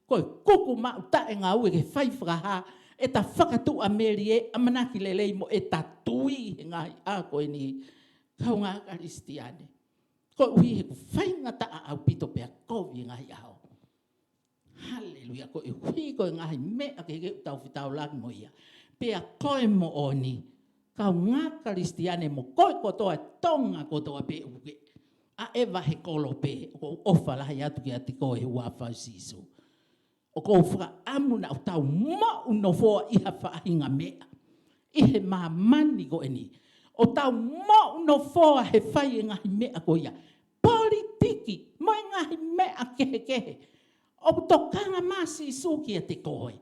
Ko e kuku maʻu taʻengaue ke fai fakahā ʻeta fakatuʻamelie, ʻamanaki lelei mo ʻeta tui he ngaahi ʻaho ko eni, kaungā Kalisitiane. Koeʻuhi he ʻoku faingataʻa ʻaupito pea kovi e ngaahi ʻaho. Haleluia, koeʻuhi ko e ngaahi meʻa kehekehe ʻoku tau fetaulaki mo ia. Pea ko e moʻoni, kaungā Kalisitiane mo koe kotoa, Tonga kotoa pē, ʻoku ke ʻaʻeva he kolope, ʻoku ou ʻofa lahi atu kiate koe he huafa ʻo Sīsū. ʻOku ou fakaʻamu naʻa tau moʻunofoa ʻi ha faʻahinga meʻa ʻi he māmani ko eni. ʻO tau moʻunofoa he fai e ngaahi meʻa ko ia. Politiki, mo e ngaahi meʻa kehekehe. ʻOku tokanga mai ʻa Sīsū kiate koe.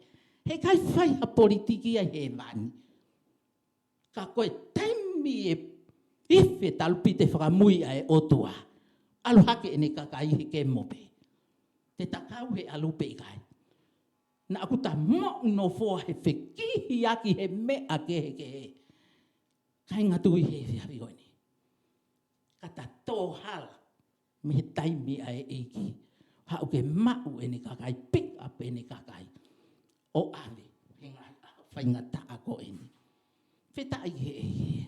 Heʻikai fai ha politiki ia ʻi hēvani. Ka ko e taimi ʻe ife talupite fakamui ʻa e ʻOtua, ʻalu hake ʻene kakai he kemo pē. Te ta kau he ʻalu pe ʻikai? Naʻa ʻoku ta moʻunofoa he fekihiaki he meʻa kehekehe. Kāinga, tui he efiafi ko eni, ka ta tō hala mei he taimi ʻa e ʻEiki. Haʻu ke maʻu ʻene kakai, pick up ʻene kakai, ʻo ʻave he ngaahi ʻaho faingataʻa ko eni. Fakafetaʻi ki he ʻEiki.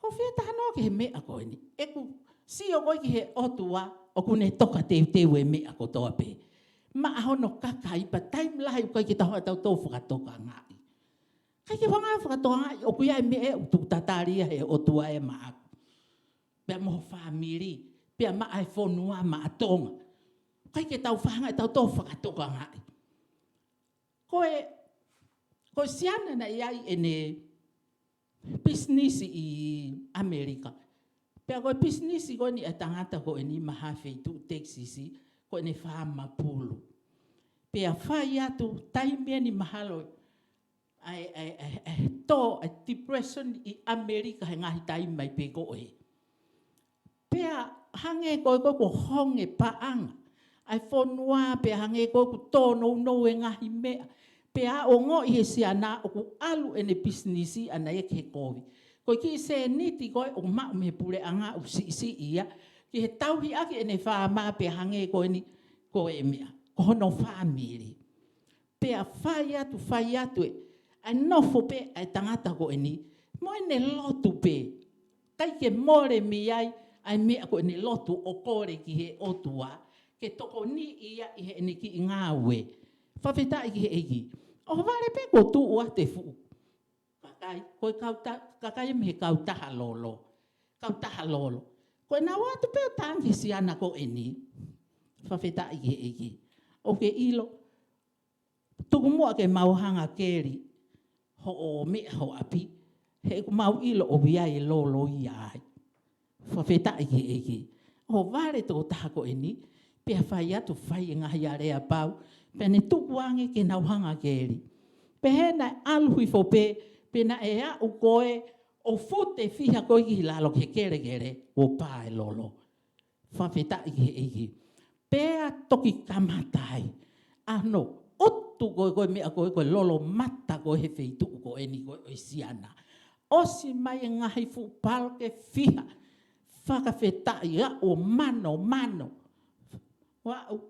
Ko e fie talanoa ki he meʻa ko eni. ʻOku sio koe ki he ʻOtua, ʻoku ne toka teuteu e meʻa kotoa pē maʻa hono kakai, pea taimi lahi ʻoku ʻikai ke tau hanga ʻo tau fakatokangaʻi. ʻIkai ke hanga ʻo fakatokangaʻi ʻoku ʻi ai e meʻa ʻoku tuʻu tatali ia he ʻOtua ʻe maʻaku, pea mo ho fāmili, pea maʻa e fonua, maʻa Tonga. ʻIkai ke tau hanga ʻo tau fakatokangaʻi. Ko e, ko e siana naʻe ʻi ai ʻene pisinisi ʻi ʻAmelika. Pea ko e pisinisi ko eni ʻa e tangata ko eni, maʻa ha feituʻu Texas, ko ʻene faama pulu. Pea fai atu taimi eni mahalo ʻa e, ʻa e, ʻa e, ʻa e tō ʻa e depression ʻi ʻAmelika he ngaahi taimi mai pē ko ē. Pea hangē ko ē ko e, ko e honge paʻanga ʻa e fonua, pea hangē ko ē ʻoku tōnounou e ngaahi meʻa. Pea ongoʻi he siana ʻoku ʻalu ʻene pisinisi ʻana ia ki he kovi. Ko e kiʻi sēniti ko ē ʻoku maʻu mei he puleʻanga ʻoku siʻisiʻi ia ki he tauhi ʻaki ʻene faama, pea hangē ko eni ko e meʻa, ko hono fāmili. Pea fai atu, fai atu ē, ʻa e nofo pē ʻa e tangata ko eni mo ʻene lotu pē. ʻIkai ke mole mei ai ʻa e meʻa ko ʻene lotu ʻo kole ki he ʻOtua ke tokoniʻi ia ʻi heʻene kiʻi ngāue. Fakafetaʻi ki he ʻEiki. ʻOhovale pē kuo tuʻu atu e fuʻu kakai, ko e kauta-, kakai mei he kautaha lolo. Kautaha lolo. Ko ʻenau ō atu pē ʻo tangi he siana ko eni. Fakafetaʻi ki he ʻEiki. ʻOku ke ʻilo, tuku muʻa ke mau hanga ʻo keli hoʻo meʻa ho ʻapi, he ʻoku mau ʻilo ʻoku ʻi ai e lolo ia ai. Fakafetaʻi ki he ʻEiki. ʻOhovale tokotaha ko eni, Pea fai atu fai e ngaahi aleapau, pea ne tuku ange ke nau hanga keli. Pea naʻe ʻalu hifo pē, pea naʻe aʻu ko ē ʻo fute fiha ko ē ki lalo ki he kelekele, ʻo pā e lolo. Fakafetaʻi ki he ʻEiki. Pea toki kamata ai ʻa hono ʻutu ko ē, ko e meʻa ko ē, ko e lolo mata ko ē he feituʻu ko eni ko ē ʻo Siana. ʻOsi mai e ngaahi fuʻu paloke fiha. Fakafetaʻi, aʻu ʻo mano, mano. Ua u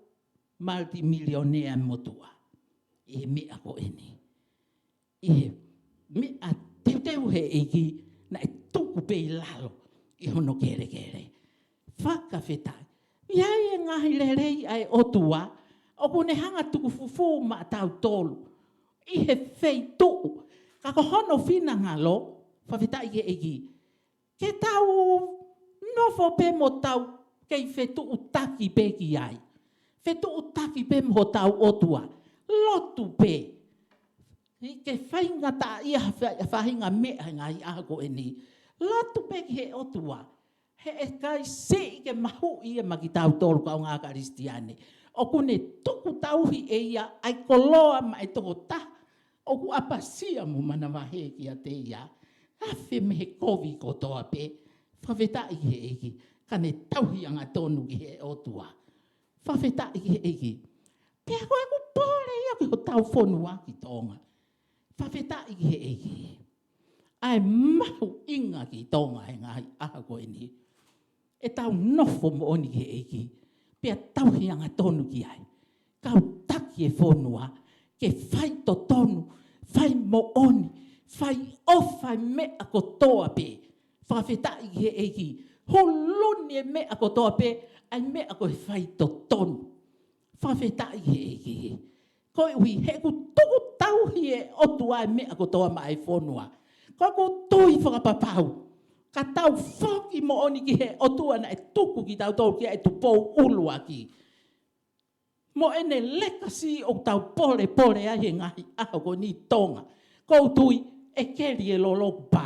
multimillionaire motuʻa. ʻI he meʻa ko eni. ʻI he meʻa teuteu he ʻEiki naʻe tuku pē ʻi lalo ʻi hono kelekele. Fakafetaʻi. ʻI ai e ngaahi lelei ʻa e ʻOtua, ʻoku ne hanga tuku fufū maʻatautolu ʻi he feituʻu. Ka ko hono finangalo, fakafetaʻi ki he ʻEiki, ke tau nofo pē mo tau kei fetuʻutaki pē ki ai. Fetuʻutaki pē mo hotau ʻOtua. Lotu pē. ʻI ke faingataʻaʻia ha fa-, faʻahinga meʻa he ngaahi ʻaho ko eni. Lotu pē ki he ʻOtua. He ʻikai siʻi ke mahuʻi ia maʻa kitautolu kaungā Kalisitiane. ʻOku ne tuku tauhi ʻe ia ʻa e koloa maʻa e tokotaha ʻoku ʻapasia mo manavahē kiate ia. Afe mei he kovi kotoa pē. Fakafetaʻi ki he ʻEiki. Ka ne tauhi angatonu ki he ʻOtua. Fakafetaʻi ki he ʻEiki. Pea ko ʻeku pole ia ki hotau fonua ki Tonga. Fakafetaʻi ki he ʻEiki. ʻA e mahuʻinga ki Tonga he ngaahi ʻaho ko eni. ʻE tau nofo moʻoni ki he ʻEiki. Pea tauhi angatonu ki ai. Kau taki e fonua. Ke fai totonu. Fai moʻoni. Fai ʻofa e meʻa kotoa pē. Fakafetaʻi ki he ʻEiki. Huluni e meʻa kotoa pē. ʻA e meʻa ko e fai totonu. Fakafetaʻi ki he ʻEiki. Koeʻuhi he ʻoku tuku tauhi ʻe he ʻOtua e meʻa kotoa maʻa e fonua. Ko ʻeku tui fakapapau. Ka tau foki moʻoni ki he ʻOtua naʻe tuku kitautolu ki ai ʻi Tupou ʻUluaki. Mo ʻene lekasī ʻoku tau polepole ai he ngaahi ʻaho ko eni ʻi Tonga. ʻOku ou tui ʻe keli e lolo ʻoku pā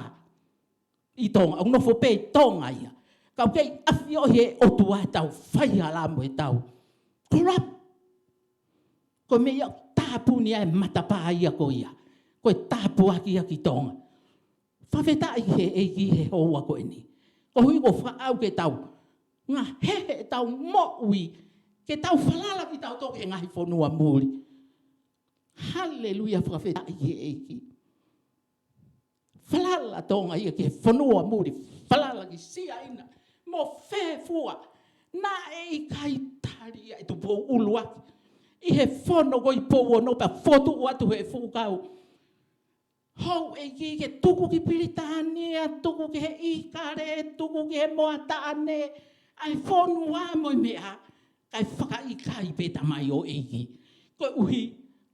ʻi Tonga, ʻoku nofo pē ʻi Tonga ia. Ka ʻoku kei ʻafioʻi ʻe he ʻOtua ʻetau faihala mo ʻetau corrupt. Ko e meʻa ia ʻoku tāpuni ai e matapā ia ko ia. Ko e tāpuaki ia ki Tonga. Fakafetaʻi ki he ʻEiki he houa ko eni. Koeʻuhi ko e fakaʻau ke tau ngahehe ʻetau moʻui, ke tau falala kitautolu ki he ngaahi fonua muli. Haleluia, fakafetaʻi ki he ʻEiki. Falala Tonga ia ki he fonua muli, falala ki Siaina mo fē fua. Naʻe ʻikai tali ia ʻe Tupou ʻUluaki. ʻI he fono ko ē ʻi Pouono pea fotu atu he fuʻu kau houʻeiki ke tuku ki Pilitānia, tuku ki he ʻIkale, tuku ki he Moataʻane, ʻa e fonua mo e meʻa, kae fakaʻikaiʻi pē tamaioʻeiki. Koeʻuhi,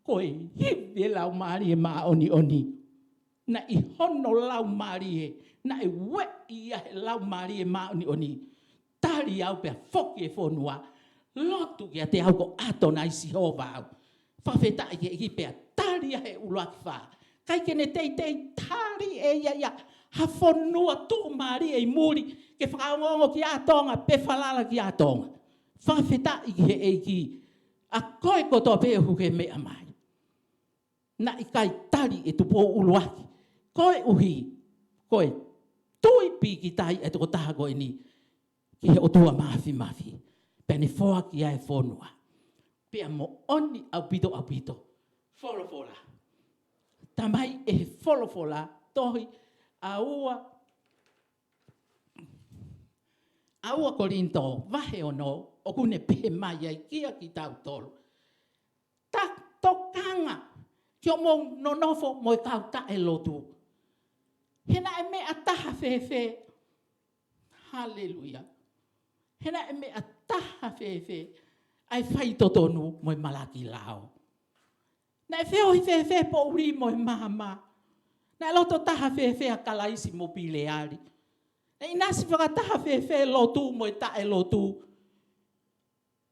ko e ivi e Laumālie Māʻoniʻoni. Naʻe ʻi hono Laumālie, naʻe ueʻi ia he Laumālie Māʻoniʻoni. Tali au pea foki e fonua, lotu kiate au ko ʻAtonai Sihova au. Fakafetaʻi ki he ʻEiki pea tali ia he ʻUluaki Fā. ʻIkai ke ne teitei tali ʻe ia ia ha fonua tuʻumālie ʻi muli, ke fakaongoongo kia Tonga, pe falala kia Tonga. Fakafetaʻi ki he ʻEiki, ʻa koe kotoa pē ʻoku ke meʻa mai. Naʻe ʻikai tali ʻe Tupou ʻUluaki. Koeʻuhi, ko e tui pīkitai e tokotaha ko eni ki he ʻOtua Māfimafi. Pea ne foaki ai e fonua. Pea moʻoni ʻaupito, ʻaupito. Folofola. Talamai ʻe he folofola, tohi ʻa ua, ʻa ua Kolinitō, vahe ono, ʻoku ne pehē mai ai kia kitautolu. Ta tokanga, ke mou nonofo mo e kau taʻelotu. He naʻe meʻa taha fēfē. Haleluia. He naʻe meʻa taha fēfē ʻa e faitotonu mo e malaki lao. Naʻe feohi fēfē poʻuli mo e maama. Naʻe loto taha fēfē ʻa Kalaisi mo Pileali. Naʻe ʻinasi fakataha fēfē lotu mo e taʻelotu.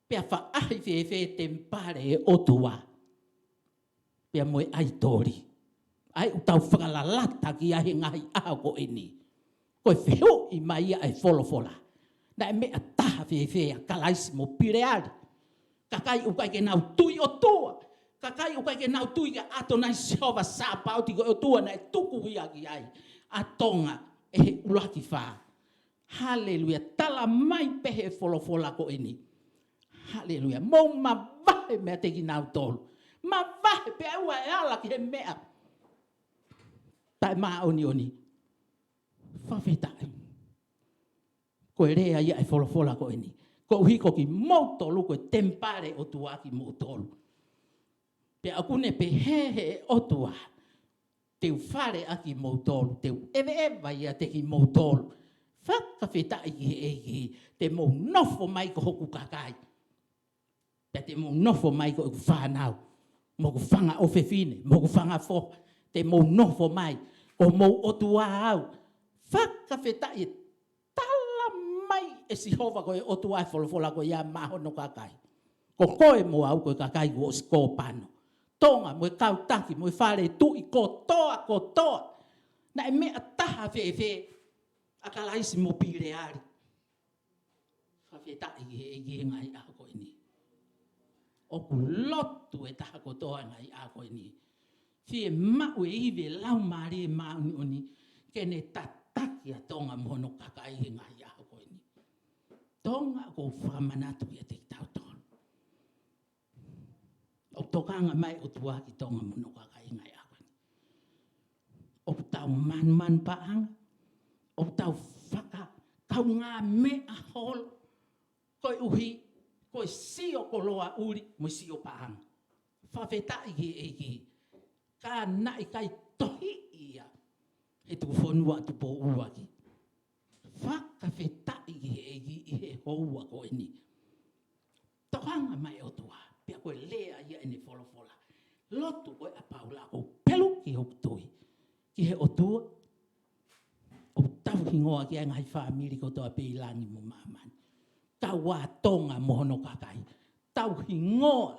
Pea faʻahi fēfē temipale ʻo e ʻOtua. Pea mo e ʻaitoli. ʻA ia ʻoku tau fakalalata ki ai he ngaahi ʻaho ko eni. Ko e fehuʻi mai ia ʻa e folofola. Naʻe meʻa taha fēfē ʻa Kalaisi mo Pileali. Kakai ʻoku ʻikai ke nau tui ʻOtua. Kakai ʻoku ʻikai ke nau tui kia ʻAtonai Sihova Sāpaoti ko e ʻOtua naʻe tuku ia ki ai ʻa Tonga ʻe he ʻuluaki fā. Haleluia. Tala mai pē he folofola ko eni. Haleluia. Mou mavahe meiate kinautolu. Mavahe pea ʻoua ʻe ala ki he meʻa taʻemāʻoniʻoni. Fakafetaʻi. Ko e lea ia ʻa e folofola ko eni. Koeʻuhi ko kimoutolu ko e temipale ʻo e ʻOtua kimoutolu. Pea ʻoku ne pehē he ʻOtua, te u fale ʻa kimoutolu, te u ʻeveʻeva ʻiate kimoutolu. Fakafetaʻi ki he ʻEiki, te mou nofo mai ko hoku kakai. Pea te mou nofo mai ko ʻeku fānau, mo ʻeku fanga ʻofefine, mo ʻeku fanga foha, te mou nofo mai, ko homou ʻOtua au. Fakafetaʻi. Tala mai ʻe Sihova ko e ʻOtua ʻa e folofola ko ia maʻa hono kakai. Ko koe mo au ko e kakai kuo ʻosi kōpano. Tonga mo e kau taki mo e fale tuʻi kotoa, kotoa. Naʻe meʻa taha fēfē ʻa Kalaisi mo Pileali. Fakafetaʻi ki he ʻEiki he ngaahi ʻaho ko eni. ʻOku lotu e taha kotoa he ngaahi ʻaho ko eni. Fiemaʻu e ivi ʻa e Laumālie Māʻoniʻoni ke ne tataki ʻa Tonga mo hono kakai he ngaahi ʻaho ko eni. Tonga, ʻoku ou fakamanatu kiate kitautolu. ʻOku tokanga mai ʻOtua ki Tonga mo hono kakai he ngaahi ʻaho ko eni. ʻOku tau manumanu paʻanga, ʻoku tau fakakaungāmeʻa holo, koeʻuhi ko e sio koloa ʻuli mo e sio paʻanga. Fakafetaʻi ki he ʻEiki. Ka naʻe ʻikai tohi ia he tuku fonua ʻa Tupou ʻUluaki. Fakafetaʻi ki he ʻEiki ʻi he houa ko eni. Tokanga mai ʻOtua, pea ko e lea ia ʻene folofola. Lotu ko ē ʻa Paula, ʻoku ou peluki hoku tui ki he ʻOtua. ʻOku tau hingoa ki ai e ngaahi fāmili kotoa pē ʻi langi mo māmani. Kau ai ʻa Tonga mo hono kakai. Tau hingoa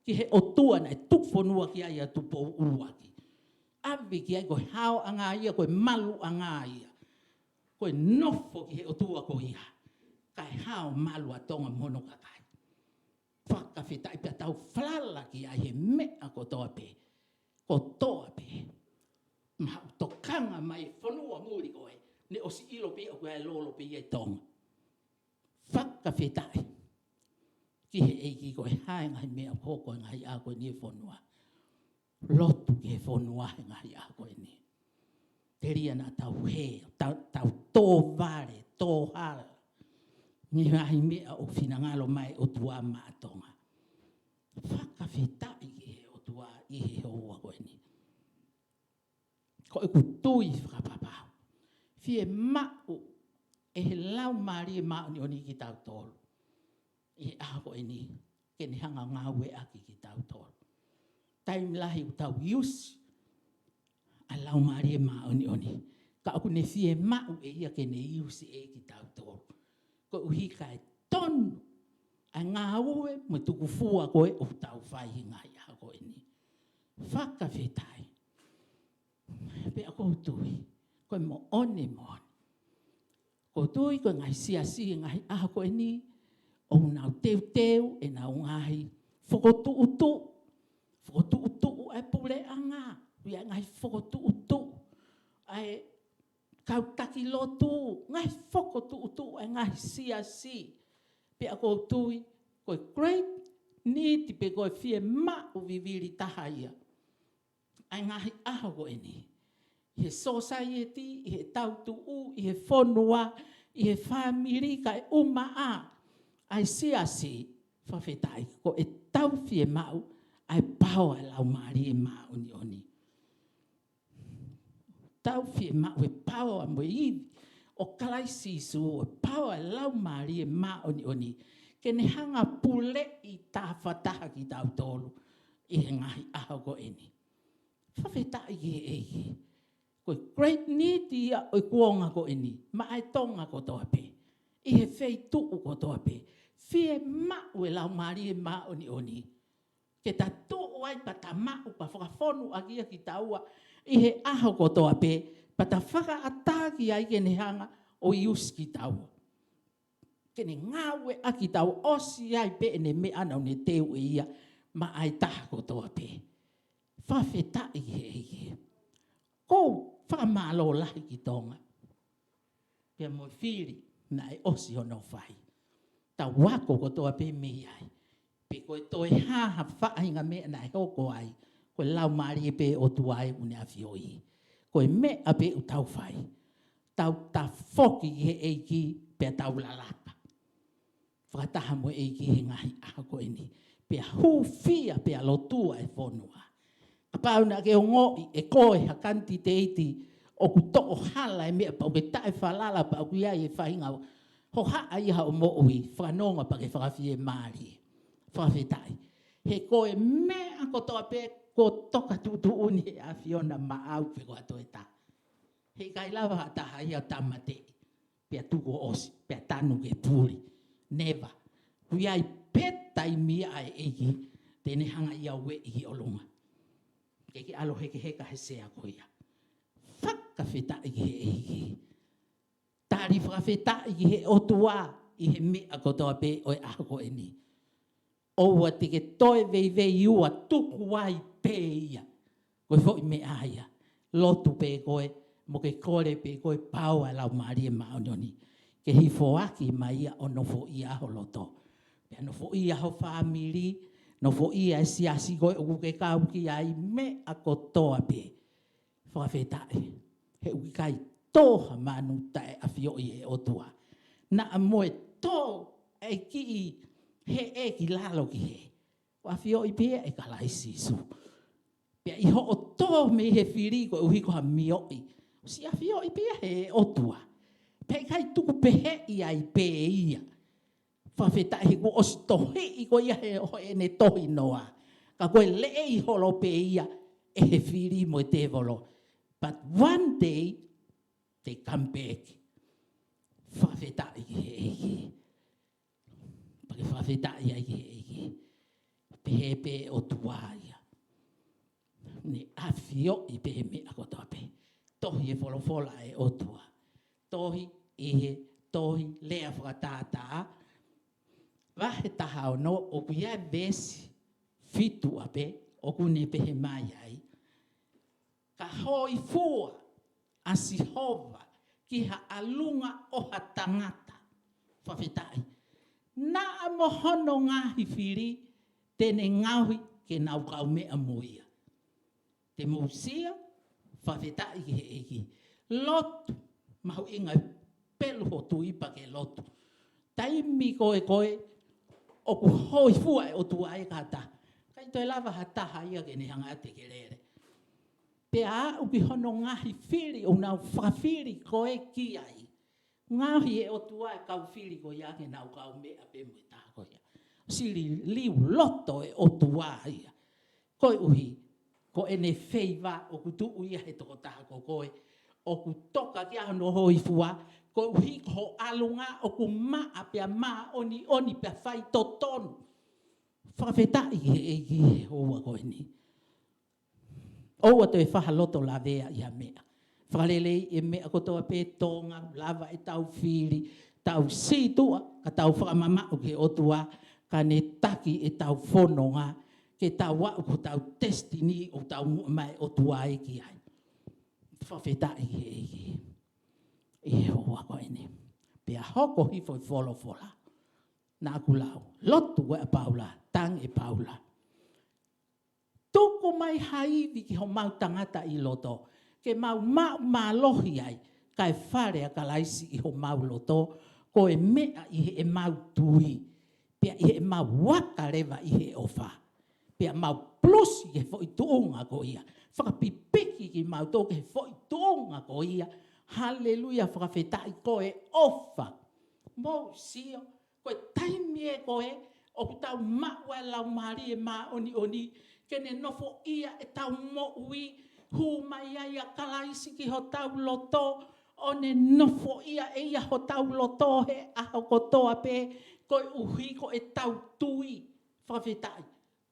ki he ʻOtua naʻe tuku fonua ki ai ʻa Tupou ʻUluaki. ʻAve ki ai ko e haoʻanga ia, ko e maluʻanga ia. Ko e nofo ki he ʻOtua ko ia, kae hao malu ʻa Tonga mo hono kakai. Fakafetaʻi, pea tau falala ki ai he meʻa kotoa pē. Kotoa pē. Maʻu tokanga mai e fonua muli ko ē, ne ʻosi ʻilo pē ia ʻoku ʻi ai e lolo pē ia ʻi Tonga. Fakafetaʻi ki he ʻEiki, ko e hā e ngaahi meʻa ʻoku hoko he ngaahi ʻaho ko eni he fonua. Lotu ki he fonua he ngaahi ʻaho ko eni. Telia naʻa tau hē, tau, tau tō vale, tō hala. Ngaahi meʻa ʻoku finangalo mai ʻOtua maʻa Tonga. Fakafetaʻi ki he ʻOtua ʻi he houa ko eni. Ko ʻeku tui fakapapau, fiemaʻu ʻe he Laumālie Māʻoniʻoni kitautolu ʻi he ʻaho ko eni, ke ne hanga ʻo ngāueʻaki kitautolu. Taimi lahi ʻoku tau use ʻa e Laumālie Māʻoniʻoni, ka ʻoku ne fiemaʻu ʻe ia ke ne use ʻe kitautolu, koeʻuhi kae tonu ʻa e ngāue mo e tukufua ko ē ʻoku tau fai he ngaahi ʻaho ko eni. Fakafetaʻi. Pea ʻoku ou tui, ko e moʻoni moʻoni, ʻoku ou tui ko e ngaahi siasi he ngaahi ʻaho ko eni, ʻoku nau teuteu ʻenau ngaahi fokotuʻutuʻu, fokotuʻutuʻu ʻa e puleʻanga, ʻa e ngaahi fokotuʻutuʻu ʻa e kau taki lotu, ngaahi fokotuʻutuʻu ʻa e ngaahi siasi. Pea ʻoku ou tui, ko e great need pe ko e fiemaʻu vivili taha ia ʻa e ngaahi ʻaho ko eni. ʻI he sōsaieti, ʻi he tautuʻu, ʻi he fonua, ʻi he fāmili kae ʻumaʻā ʻa e siasi, fakafetaʻi, ko e tau fiemaʻu ʻa e paoa ʻa e Laumālie Māʻoniʻoni. Tau fiemaʻu e paoa mo e ivi ʻo Kalaisi Sīsū, e paoa ʻa e Laumālie Māʻoniʻoni, ke ne hanga ʻo puleʻi tafataha kitautolu ʻi he ngaahi ʻaho ko eni. Fakafetaʻi ki he ʻEiki. Ko e great need ia ʻo e kuonga ko eni, maʻa e Tonga kotoa pē, ʻi he feituʻu kotoa pē, fiemaʻu e Laumālie Māʻoniʻoni ke ta tuʻu ai pea ta maʻu pea fakafonu ʻaki ia kitaua ʻi he ʻaho kotoa pē, pea ta fakaʻatā ki ai ke ne hanga ʻo use kitaua. ke ne ngāueʻaki tau ʻosi ai pē ʻene meʻa naʻa ne teu ʻe ia maʻa e taha kotoa pē. Fakafetaʻi ki he ʻEiki. Ko u fakamālō lahi ki Tonga pea mo e fili naʻe ʻosi hono fai. Tau ako kotoa pē mei ai. Pe ko e toe hā ha faʻahinga meʻa naʻe hoko ai, ko e Laumālie pē ʻo e ʻOtua ʻoku ne ʻafioʻi. Ko e meʻa pē ʻoku tau fai, tau tafoki ki he ʻEiki pea tau lalaka fakataha mo e ʻEiki he ngaahi ʻaho ko eni. Pea hūfia pea lotua e fonua. Kapau naʻa ke ongoʻi ʻe koe ha kanititeiti ʻoku toʻo hala e meʻa pau ke taʻefalala pau ki ai e faʻahinga hohaʻa ia hoʻo moʻui, fakanonga pea ke fakafiemālie. Fakafetaʻi. He ko e meʻa kotoa pē kuo toka tuʻutuʻuni he ʻAfiona maʻau pe ko ha toe taha. Heʻikai lava ha taha ia ʻo tāmateʻi pea tuku ʻosi, pea tanu ke puli. Never. ʻOku ʻi ai pē taimi ʻa e ʻEiki te ne hanga ia ʻo ueʻi ki ʻolunga. Ke ke ʻalu hekeheka he sea ko ia. Fakafetaʻi ki he ʻEiki. Tali fakafetaʻi ki he ʻOtua ʻi he meʻa kotoa pē ʻo e ʻaho ko eni. ʻOua te ke toe veiveiua, tuku ai pē ia. Ko e foʻi meʻa ia. Lotu pē koe, mo ke kole pē koe, paoa e Laumālie Māʻoniʻoni ke hifo ʻaki mai ia ʻo nofoʻia ho loto. Pea nofoʻia ho fāmili, nofoʻia e siasi ko ē ʻoku ke kau ki ai, meʻa kotoa pē. Fakafetaʻi. He ʻoku ʻikai tō ha manu taʻeʻafioʻi ʻe he ʻOtua. Naʻa mo e tō e kiʻi heʻe ki lalo ki hē, ʻoku ʻafioʻi pē ia ʻe Kalaisi Sīsū. Pea ʻi hoʻo tō mei he fili koeʻuhi ko ha mioʻi, ʻosi ʻafioʻi pē ia ʻe he ʻOtua. Pea ʻikai tuku pehē ai pē ia. Fakafetaʻi he kuo ʻosi tohiʻi ko ia he, ʻo ʻene tohi noa. Ka ko e leʻei holo pē ia ʻe he fili mo e tēvolo. But one day, they come back. Fakafetaʻi ki he ʻEiki. Pea ke fakafetaʻi ai ki he ʻEiki. Pehē pē ʻOtua ia. Ne ʻafioʻi pē he meʻa kotoa pē. Tohi e folofola ʻa e ʻOtua. Tohi ʻi he tohi Lea Fakatātā, vahe taha ono, ʻoku ʻi ai e veesi fitu ʻapē, ʻoku ne pehē mai ai. Ka hōifua ʻa Sihova ki ha ʻalunga ʻo ha tangata. Fakafetaʻi. Naʻa mo hono ngaahi fili te ne ngaohi ke nau kaumeʻa mo ia. Te mou sio, fakafetaʻi ki he ʻEiki. Lotu, mahuʻinga pelu ho tui pea ke lotu. Taimi ko ē ko ē ʻoku hōifua e ʻOtua ai ki ha taha, ʻikai toe lava ha taha ia ke ne hanga ʻo te ke lele. Pea aʻu ki hono ngaahi fili ʻoku nau fakafili koe ki ai. Ngaohi ʻe he ʻOtua e kau fili ko ia ke nau kaumeʻa pē mo e taha ko ia. ʻOsi liliu loto e ʻOtua ia. Koeʻuhi ko ʻene feiva ʻoku tuʻu ia he tokotaha ko koe ʻoku toka ki ai hono hōifua, koeʻuhi ko ho ʻalunga ʻoku maʻa pea māʻoniʻoni pea faitotonu. Fakafetaʻi ki he ʻEiki he houa ko eni. ʻOua toe fai ha loto lavea ʻi ha meʻa. Fakaleleiʻi e meʻa kotoa pē, Tonga, lava ʻetau fili, tau sītuʻa, ka tau fakamamaʻu ki he ʻOtua, ka ne taki ʻetau fononga, ke tau aʻu ki hotau destiny ʻoku tau muʻa mai ʻOtua ē ki ai. Fakafetaʻi ki he ʻEiki. ʻI he houa ko eni. Pea hoko hifo e folofola. Naʻa ku lau. Lotu ʻa Paula, tangi ʻe Paula. Tuku mai ha ivi ki homau tangata ʻi loto, ke mau maʻu mālohi ai, kae fale ʻa Kalaisi ʻi homau loto, ko e meʻa ʻi heʻemau tui, pea ʻi heʻemau aka leva ʻi he ʻofa. Pea mau pulusi ki he foʻi tuʻunga ko ia. Fakapipiki kimautolu ki he foʻi tuʻunga ko ia. Haleluia, fakafetaʻi ko e ʻofa. Mou sio, ko e taimi ē ko ē ʻoku tau maʻu ai e Laumālie Māʻoniʻoni ke ne nofoʻia ʻetau moʻui, hū mai ai ʻa Kalaisi ki hotau loto, ʻo ne nofoʻia ʻe ia hotau loto he ʻaho kotoa pē, koeʻuhi ko ʻetau tui. Fakafetaʻi.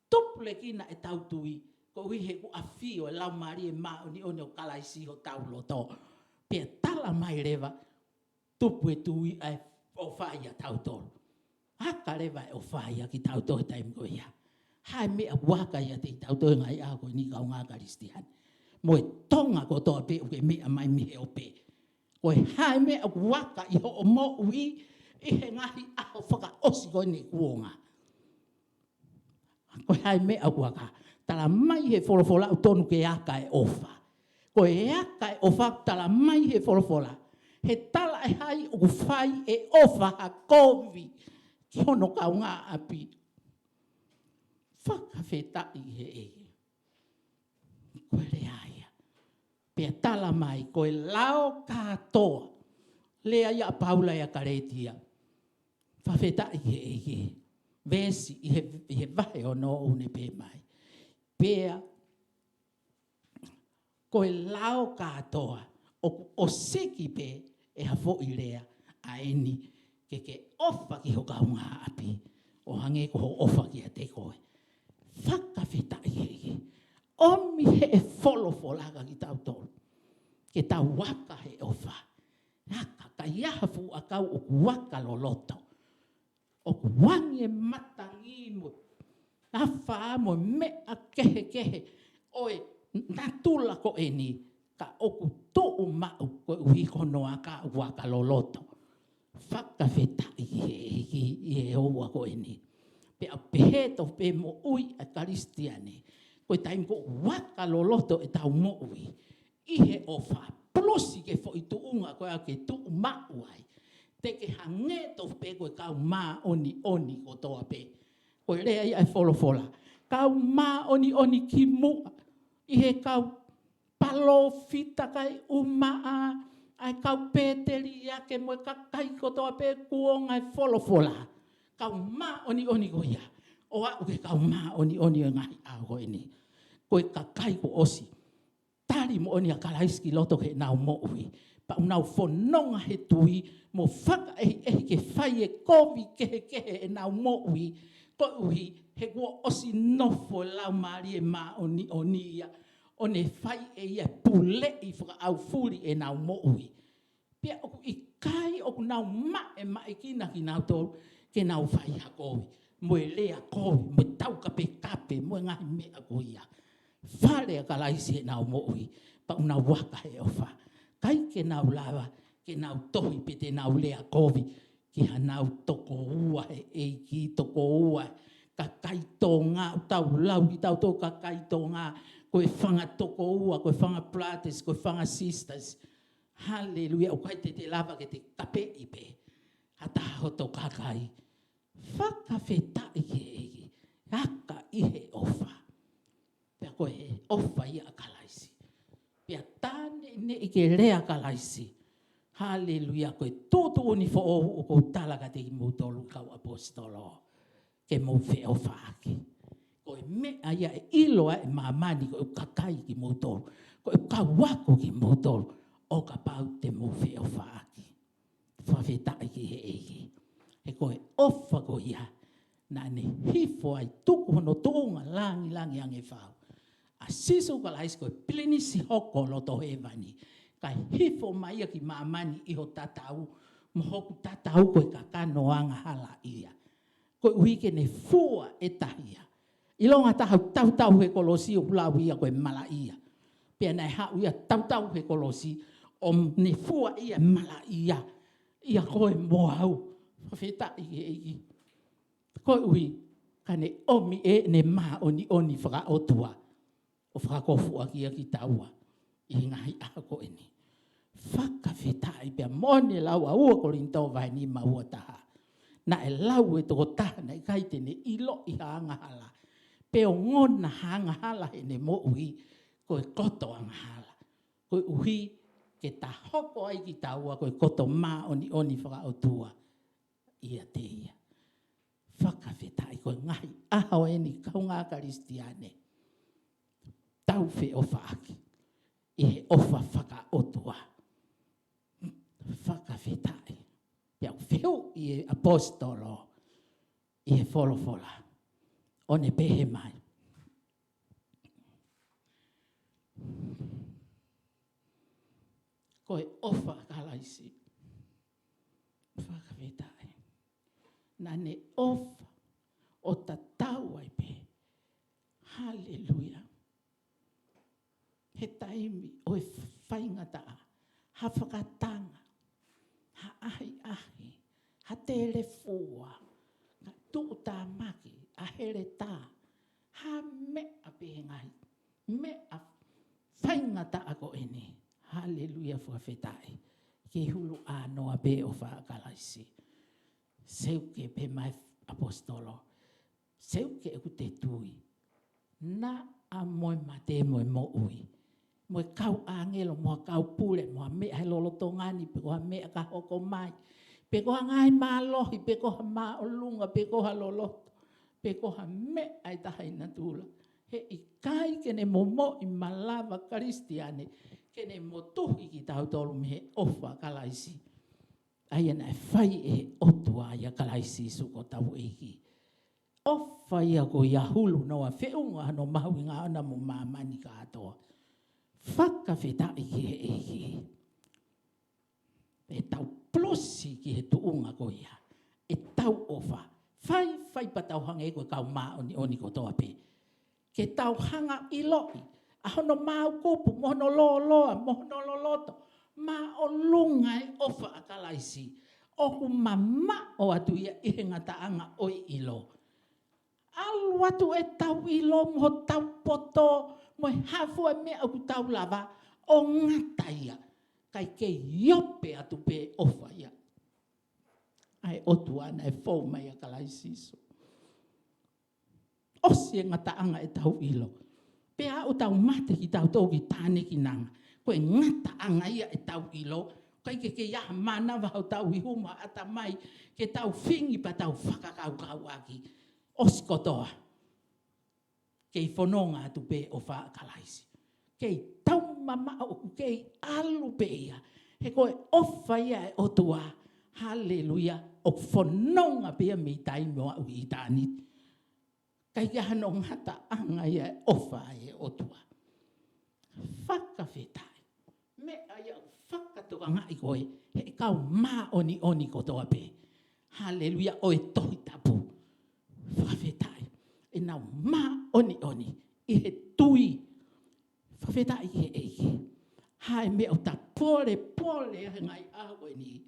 Tupulekina ʻetau tui, koeʻuhi he kuo ʻafio e Laumālie Māʻoniʻoni ʻo Kalaisi hotau loto. Pea tala mai leva, tupu e tui ʻa e ʻofa ia tautolu. Aka leva e ʻofa ia kitautolu he taimi ko ia. Hā e meʻa ʻoku aka ia te kitautolu he ngaahi ʻaho ko eni kaungā Kalisitiane? Mo e Tonga kotoa pē ʻoku ke meʻa mai mei he ope. Ko e hā e meʻa ʻoku aka ʻi hoʻo moʻui ʻi he ngaahi ʻaho fakaʻosi ko eni kuonga? Ko e hā e meʻa ʻoku aka? Tala mai he folofola ʻoku tonu ke aka e ʻofa. Ko e aka e ʻofa ʻoku tala mai he folofola. He talaʻehai ʻoku fai e ʻofa ha kovi ki hono kaungāʻapi. Fakafetaʻi he ʻEiki. Ko e lea ia. Pea tala mai, ko e lao kātoa. Lea ia ʻa Paula ʻia Kalētia. Fakafetaʻi he ʻEiki. Veesi ʻi he, ʻi he vahe ono ʻoku ne pehē mai. Pea ko e lao kātoa, ʻoku ʻosiki pē ʻe ha foʻi lea ʻa eni, ke ke ʻofa ki ho kaungāʻapi ʻo hangē ko hoʻo ʻofa kiate koe. Fakafetaʻi he ʻEiki. ʻOmi he folofola kia kitautolu ke tau aka he ʻofa. Aka, ka ʻi ai ha fuʻu ʻakau ʻoku aka loloto. ʻOku angi e matangi mo e afā mo e meʻa kehekehe ʻo e natula ko eni, ka ʻoku tuʻu maʻu koeʻuhi ko hono aka ʻoku aka loloto. Fakafetaʻi he ʻEiki ʻi he houa ko eni. Pea pehē tofu pē moʻui ʻa e Kalisitiane. Ko e taimi ko ē ʻoku aka loloto ʻetau moʻui ʻi he ʻofa, pulusi ki he foʻi tuʻunga ko ē ʻoku ke tuʻu maʻu ai, te ke hangē tofu pē ko e kau māʻoniʻoni kotoa pē. Ko e lea ia ʻa e folofola. Kau māʻoniʻoni kimuʻa ʻi he kau palōfita, kai ʻumaʻā, ʻa e kau pēteliake mo e kakai kotoa pē kuonga e folofola. Kau māʻoniʻoni ko ia. ʻO aʻu ki he kau māʻoniʻoni ʻo e ngaahi ʻaho ko eni. Ko e kakai kuo ʻosi tali moʻoni ʻa Kalaisi ki loto ki heʻenau moʻui. Pea ʻoku nau fononga he tui mo fakaʻehiʻehi ke fai e kovi kehekehe ʻenau moʻui. Koeʻuhi he kuo ʻosi nofo e Laumālie Māʻoniʻoni ia ʻo ne fai ʻe ia e puleʻi fakaʻaufuli ʻenau moʻui. Pea ʻoku ʻikai, ʻoku nau maʻemaʻekina kinautolu ke nau fai ha kovi, mo e lea kovi, mo e taukapekape, mo e ngaahi meʻa ko ia. Fale ʻa Kalaisi heʻenau moʻui, pea ʻoku nau aka he ʻofa. ʻIkai ke nau lava ke nau tohi pe te nau lea kovi ki hanau tokoua he ʻEiki, tokoua kakai Tonga, ʻoku tau lau kitautolu kakai Tonga, ko e fanga tokoua, ko e fanga brothers, ko e fanga sisters. Haleluia, ʻoku ʻikai te te lava ke te kapeʻi pē ha taha hoto kakai. Fakafetaʻi ki he ʻEiki, aka ʻi he ʻofa. Pea ko e ʻofa ia ʻa Kalaisi. Pea tā neʻineʻi ke lea ʻa Kalaisi. Haleluia, ko e tuʻutuʻuni foʻou ʻoku ou tala kiate kimoutolu kau ʻaposetolo, ke mou feʻofaʻaki. Ko e meʻa ia ʻe ʻilo ai ʻe māmani ko ʻeku kakai kimoutolu, ko ʻeku kau ako kimoutolu, ʻo kapau te mou feʻofaʻaki. Fakafetaʻi ki he ʻEiki. He ko e ʻofa ko ia naʻa ne hifo ai, tuku hono tuʻunga langilangi ange fau ʻa Sīsū Kalaisi ko e pilinisi hoko loto hēvani, kae hifo mai ia ki māmani ʻi ho tatau, mo hoku tatau ko e kakano angahala ia. Koeʻuhi ke ne fua e tahi ia. ʻIlonga taha ʻoku tautau he kolosi ʻoku lau ia ko e malaʻia. Pea naʻe haʻu ia tautau he kolosi ʻo ne fua ia malaʻia ia ko e moʻou. Fakafetaʻi ki he ʻEiki. Koeʻuhi ka ne ʻomi ʻene māʻoniʻoni fakaʻotua ʻo fakakofuʻaki ia kitaua ʻi he ngaahi ʻaho ko eni. Fakafetaʻi. Pea moʻoni e lau ʻa ua Kolinitō vahe nima ua taha. Naʻe lau ʻe he tokotaha naʻe ʻikai te ne ʻiloʻi ha angahala, pe ongona ha angahala heʻene moʻui, ko e koto angahala. Koeʻuhi ke ta hoko ai kitaua ko e koto māʻoniʻoni fakaʻotua ʻiate ia. Fakafetaʻi, ko e ngaahi ʻaho eni kaungā Kalisitiane, tau feʻofaʻaki ʻi he ʻofa fakaʻotua. Fakafetaʻi. Pea ʻoku fehuʻi e ʻaposetolo ʻi he folofola, ʻo ne pehē mai, ko e ʻofa ʻa Kalaisi Fakafetaʻi. Naʻa ne ʻofa ʻo tatau ai pē. Haleluia. He taimi ʻo e faingataʻa, ha fakatanga, ha ʻahiʻahi, ha telefua, ka tuʻutāmaki, ʻa heletā, ha meʻa pē ngaahi meʻa faingataʻa ko eni. Haleluia, fakafetaʻi. Ke hulu ʻānoa pē ʻofa ʻa Kalaisi. Seuke pē mai ʻapositolo. Seuke ʻeku te tui. Naʻa mo e mate mo e moʻui. Mo e kau ʻāngelo, mo ha kau pule, mo ha meʻa he lolotonga ni, pe ko ha meʻa ka hoko mai. Pe ko ha ngaahi mālohi, pe ko ha māʻolunga, pe ko ha loloto. Pe ko ha meʻa ʻe taha ʻi natula. He ʻikai ke ne momoʻi malava Kalisitiane, ke ne motuhi kitautolu mei he ʻofa ʻa Kalaisi. ʻA ia naʻe fai ʻe he ʻOtua ʻia Kalaisi Sīsū ko hotau ʻEiki. ʻOfa ia ko ia hulu noa feʻunga hono mahuʻinga ʻona mo māmani kātoa. Fakafetaʻi ki he ʻEiki. ʻE tau pulosi ki he tuʻunga ko ia. ʻE tau ʻofa. Fai, fai pea tau hangē ko e kau māʻoniʻoni kotoa pē. Ke tau hanga ʻiloʻi ʻa hono māukupu, mo hono lōloa, mo hono loloto, māʻolunga e ʻofa ʻa Kalaisi. ʻOku mamaʻo atu ia ʻi he ngataʻanga ʻo e ʻilo. ʻAlu atu ʻetau ʻilo mo hotau poto, mo e hā fua e meʻa ʻoku tau lava, ʻo ngata ia. Kae kei ope atu pē ʻofa ia ʻa e ʻOtua naʻe fou mai ʻia Kalaisi Sīsū. ʻOsi e ngataʻanga ʻetau ʻilo. Pea ʻoku tau mate kitautolu ki tānekinanga. Ko e ngataʻanga ia ʻetau ʻilo. ʻIkai ke kei ʻi ai ha mānava hotau ihu mo e ʻatamai ke tau feinga pea tau fakakaukauʻaki. ʻOsi kotoa. Kei fononga atu pē ʻofa ʻa Kalaisi. Kei tau mamaʻo ʻoku kei ʻalu pē ia. He ko e ʻofa ia ʻa e ʻOtua. Haleluia. ʻOku fononga pē ia mei taimi ʻo aʻu ki ʻitāniti. ʻIkai ke ʻi ai hano ngataʻanga ia e ʻofa ʻa e ʻOtua. Fakafetaʻi. Meʻa ia ʻoku fakatokangaʻi koe, he kau māʻoniʻoni kotoa pē. Haleluia, ʻo e Tohi Tapu. Fakafetaʻi. ʻEnau māʻoniʻoni ʻi he tui. Fakafetaʻi ki he ʻEiki. Hā e meʻa ʻoku ta polepole ai he ngaahi ʻaho ko eni,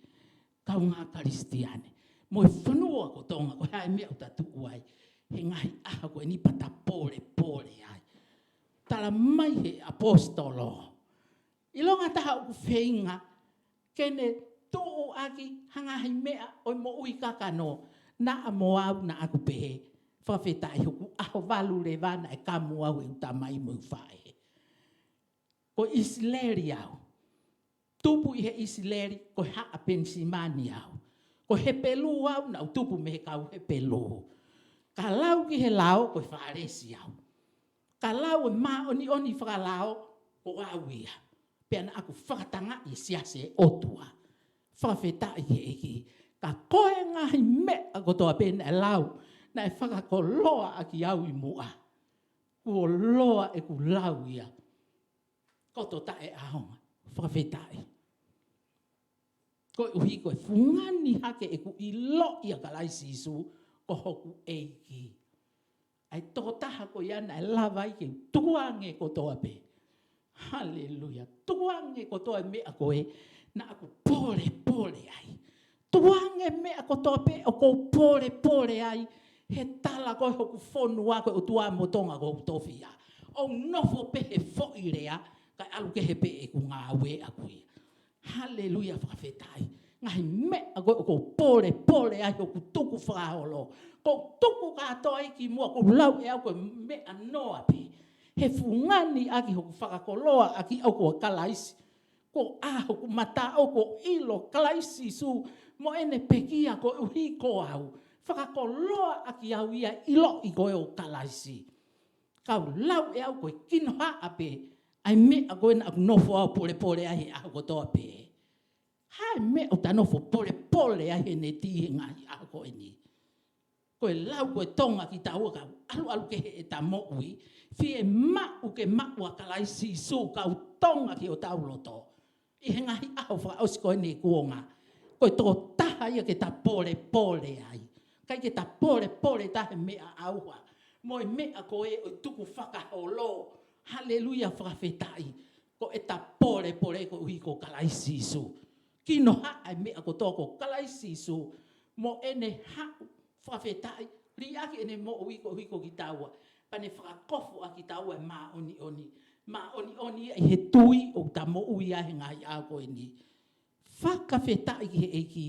kaungā Kalisitiane. Mo e fonua ko Tonga, ko e hā e meʻa ʻoku ta tuʻu ai he ngaahi ʻaho ko eni pea ta polepole ai. Tala mai he ʻapositolo. ʻIlonga taha ʻoku feinga ke ne tuʻuaki ha ngaahi meʻa ʻo e moʻui kakano. Naʻa mo au naʻa ku pehē. Fakafetaʻi, hoku ʻaho valu leva naʻe kamu au ʻe heʻeku tamai mo ʻeku faʻē. Ko ʻIsileli au. Tupu ʻi he ʻIsileli, ko e haʻa Penisimani au. Ko Hepelū au, naʻa ku tupu mei he kau Hepelū. Ka lau ki he lao, ko e Fālesi au. Ka lau e māʻoniʻoni fakalao, ko au ia. Pea naʻa ku fakatangaʻi e siasi ʻo e ʻOtua. Fakafetaʻi ki he ʻEiki. Ka ko e ngaahi meʻa kotoa pē naʻe lau, naʻe fakakoloa ʻaki au ʻi muʻa. Kuo loa ʻeku lau ia. Koto taʻeʻaonga. Fakafetaʻi. Koeʻuhi ko e fungani hake ʻeku ʻiloʻi ʻa Kalaisi Sīsū ko hoku ʻEiki. ʻA e tokotaha ko ia naʻe lava ai ke tukuange kotoa pē. Haleluia. Tukuange kotoa e meʻa ko ē naʻa ku polepole ai. Tukuange meʻa kotoa pē ʻoku ou polepole ai. He tala ko ē hoku fonua ko e ʻOtua mo Tonga ko hoku tofiʻa. ʻOu nofo pē he foʻi lea, kae ʻalu kehe pē ʻeku ngāue ʻaku ia. Haleluia, fakafetaʻi. Ngaahi meʻa ko ē ʻoku ou polepole ai hoku tukufakaholo. Ko e tuku kātoa ia ki muʻa, ʻoku ou lau ʻe au ko e meʻa noa pē. He fungani ʻaki hoku fakakoloa ʻaki au ko Kalaisi. Ko ʻā hoku mata ʻoku ou ʻilo Kalaisi Sīsū mo ʻene pekia koeʻuhi ko au. Fakakoloa ʻaki au ia ʻiloʻi ko ē ʻo Kalaisi. Kau lau ʻe au ko e kinohaʻa pē ʻa e meʻa ko ē naʻa ku nofo au polepole ai he ʻaho kotoa pē. Hā e meʻa ʻoku ta nofo polepole ai he neti he ngaahi ʻaho ko eni. Ko e lau ko e Tonga kitaua kau ʻaluʻalu kehe ʻeta moʻui. Fiemaʻu ke maʻu ʻa Kalaisi Sīsū kau Tonga ki hotau loto. ʻI he ngaahi ʻaho fakaʻosi ko eni kuonga. Ko e tokotaha taha ia ke ta polepole ai. ʻIkai ke ta polepole taha he meʻa ʻauha mo e meʻa ko ē ʻo e tukufakaholo. Haleluia, fakafetaʻi. Ko ʻeta polepole koeʻuhi ko Kalaisi Sīsū. Kinohaʻa e meʻa kotoa ko Kalaisi Sīsū mo ʻene haʻu, fakafetaʻi, liʻaki ʻene moʻui koeʻuhi ko kitaua, pea ne fakakofu ʻa kitaua ʻe māʻoniʻoni. Māʻoniʻoni ia ʻi he tui ʻoku ta moʻui ai he ngaahi ʻaho ko eni. Fakafetaʻi ki he ʻEiki,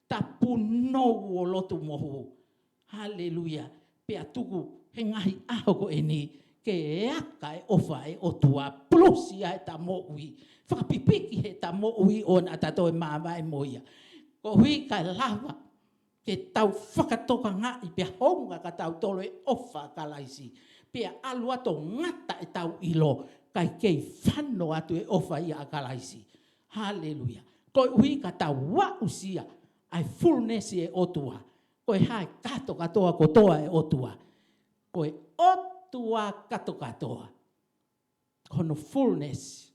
ta punou ʻo lotu mo hū. Haleluia. Pea tuku he ngaahi ʻaho ko eni ke aka e ʻofa e ʻOtua, pulusi ai ʻeta moʻui. Fakapipiki heʻeta moʻui ʻo naʻa ta toe māvae mo ia. Koeʻuhi kae lava ke tau fakatokangaʻi pea hounga kia tautolu e ʻofa ʻa Kalaisi. Pea ʻalu atu ʻo ngata ʻetau ʻilo, kae kei fano atu e ʻofa ia ʻa Kalaisi. Haleluia. Koeʻuhi ka tau aʻusia ʻa e fullness e ʻOtua. Ko e hā e katokatoa kotoa e ʻOtua? Ko e ʻOtua katokatoa. Ko hono fullness,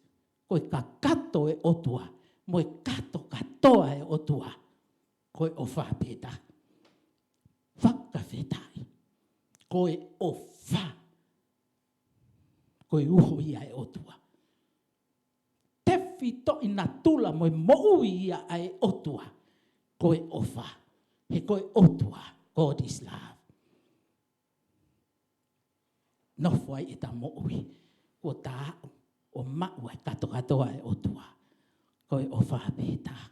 ko e kakato e ʻOtua mo e katokatoa e ʻOtua, ko e ʻofa pē taha. Fakafetaʻi. Ko e ʻofa, ko e uho ia e ʻOtua. Tefitoʻi natula mo e moʻui ia ʻa e ʻOtua, ko e ʻofa. He ko e ʻOtua, God is love. Nofo ai ʻeta moʻui, kuo ta aʻu ʻo maʻu ʻa e katokatoa e ʻOtua, ko e ʻofa pē taha.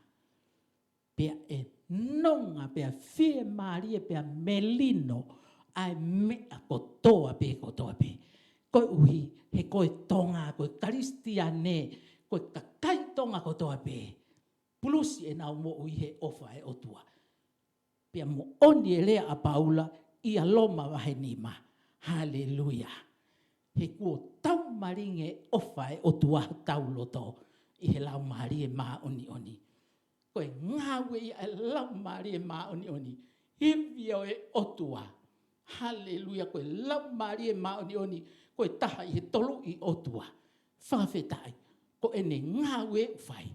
Pea ʻe nonga, pea fiemālie, pea melino ʻa e meʻa kotoa pē, kotoa pē. Koeʻuhi he ko e Tonga, ko e Kalisitiane, ko e kakai Tonga kotoa pē, pulusi ʻenau moʻui he ʻofa e ʻOtua. Pea moʻoni e lea ʻa Paula ʻia Loma vahe nima. Haleluia. He kuo taumalingi e ʻofa e ʻOtua hotau loto ʻi he Laumālie Māʻoniʻoni. Ko e ngāue ia e Laumālie Māʻoniʻoni, ivi ʻo e ʻOtua. Haleluia, ko e Laumālie Māʻoniʻoni, ko e taha ʻi he tolu ʻi ʻOtua. Fakafetaʻi, ko ʻene ngāue ʻoku fai,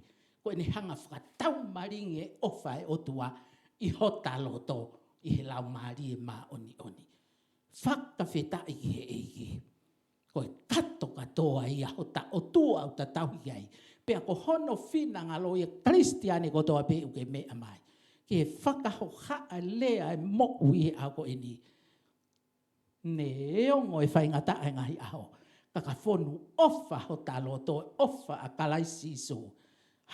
ko ʻene hanga fakataumalingi e ʻofa e ʻOtua ʻi hota loto ʻi he Laumālie Māʻoniʻoni. Fakafetaʻi ki he ʻEiki. Ko e katokatoa ia hota ʻOtua ʻoku ta tauhi ai. Pea ko hono finangalo ia Kalisitiane kotoa pē ʻoku ke meʻa mai, ke fakahohaʻa lea e moʻui he ʻaho ko eni. Neongo e faingataʻa e ngaahi ʻaho, ka ka fonu ʻofa hota loto, ʻofa ʻa Kalaisi Sīsū.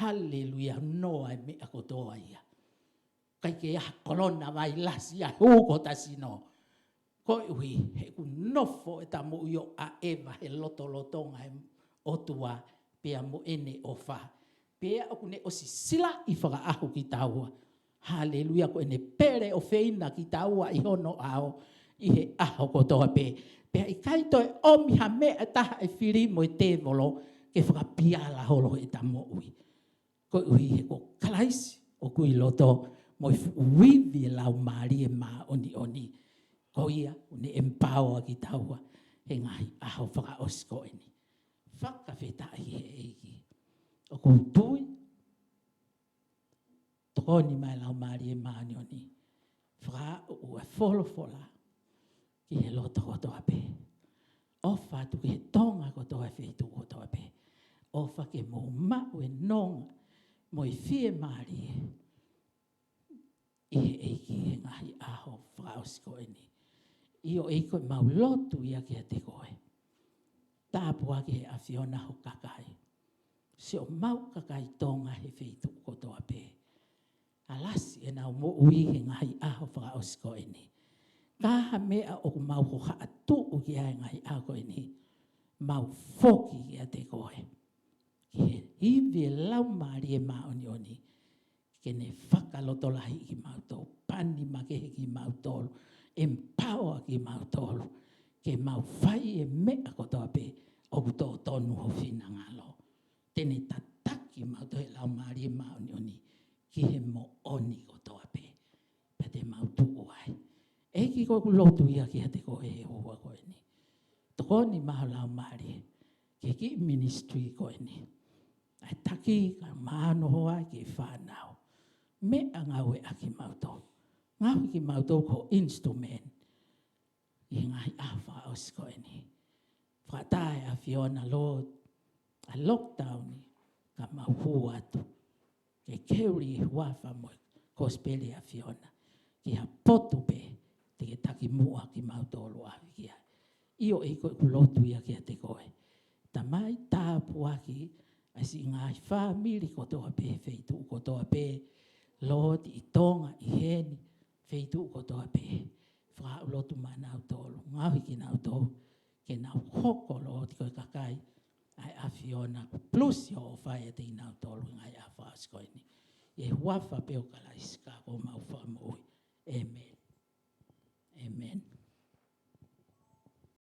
Haleluia, noa e meʻa kotoa ia. ʻIkai ke ʻi ai ha kolona vailasi ia hū ki hota sino. Koeʻuhi he ʻoku nofo ʻeta moʻui ʻo ʻaʻeva he lotolotonga e ʻOtua pea mo ʻene ʻofa. Pea ʻoku ne ʻosi silaʻi fakaʻaho kitaua. Haleluia, ko ʻene pele ʻofeina kitaua ʻi hono ʻao ʻi he ʻaho kotoa pē. Pea ʻikai toe ʻomi ha meʻa ʻe taha e fili mo e tēvolo ke fakapiala holo ʻeta moʻui. Koeʻuhi he ko Kalaisi ʻoku ʻi loto mo e fuʻu ivi e Laumālie Māʻoniʻoni. Ko ia ʻoku ne empower kitaua he ngaahi ʻaho fakaʻosi ko eni. Fakafetaʻi he ʻEiki. ʻOku ou tui, tokoni mai Laumālie Māʻoniʻoni, fakaaʻu e folofola ki he loto kotoa pē. ʻOfa atu ki he Tonga kotoa, feituʻu kotoa pē. ʻOfa ke mou maʻu e nonga mo e fiemālie ʻi he ʻEiki he ngaahi ʻaho fakaʻosi ko eni. ʻIo ʻEiki, ko ʻemau lotu ia kiate koe. Tāpuaki he ʻAfiona ho kakai. Siʻomau kakai Tonga he feituʻu kotoa pē. ʻAlasi ʻenau moʻui he ngaahi ʻaho fakaʻosi ko eni. Ka ha meʻa ʻoku mau hohaʻa tuʻu ki ai he ngaahi ʻaho ko eni, mau foki kiate koe. Ki he ivi e Laumālie Māʻoniʻoni, ke ne fakalotolahiʻi kimautolu, pani makehe kimautolu, empower kimautolu, ke mau fai e meʻa kotoa pē ʻoku totonu ho finangalo. Te ne tataki kimautolu ʻe he Laumālie Māʻoniʻoni ki he moʻoni kotoa pē. Pea te mau tuʻu ai. ʻEiki, ko ʻeku lotu ia kiate koe he houa ko eni. Tokoni mai ho Laumālie ki he kiʻi ministry ko eni. ʻA e taki kae ʻumaʻā hono hoa ki he fānau. meʻangāueʻaki mautolu. Ngaohi kimautolu ko e instrument ʻi he ngaahi ʻaho fakaʻosi ko eni. Fakatae ʻAfiona, Lord, ʻa e lockdown ni ka mau hū atu ke carry e huafa mo e kosipeli ʻAfiona ki ha potu pē te ke takimuʻa kimautolu ʻo ʻave ki ai. ʻIo, ʻEiki, ko ʻeku lotu ia kiate koe. Tamai, tāpuakiʻi ʻa e siʻi ngaahi fāmili kotoa pē, feituʻu kotoa pē, Lord, ʻi Tonga, ʻi heni, feituʻu kotoa pē. Fakaʻulotu maʻanautolu, ngaohi kinautolu ke nau hoko, Lord, ko e kakai ʻa e ʻAfiona, plus ʻo fai ʻiate kinautolu ʻi he ngaahi ʻaho fakaʻosi ko eni. ʻI he huafa pē ʻo Kalaisi ko homau Fakamoʻui. ʻĒmeni. ʻĒmeni.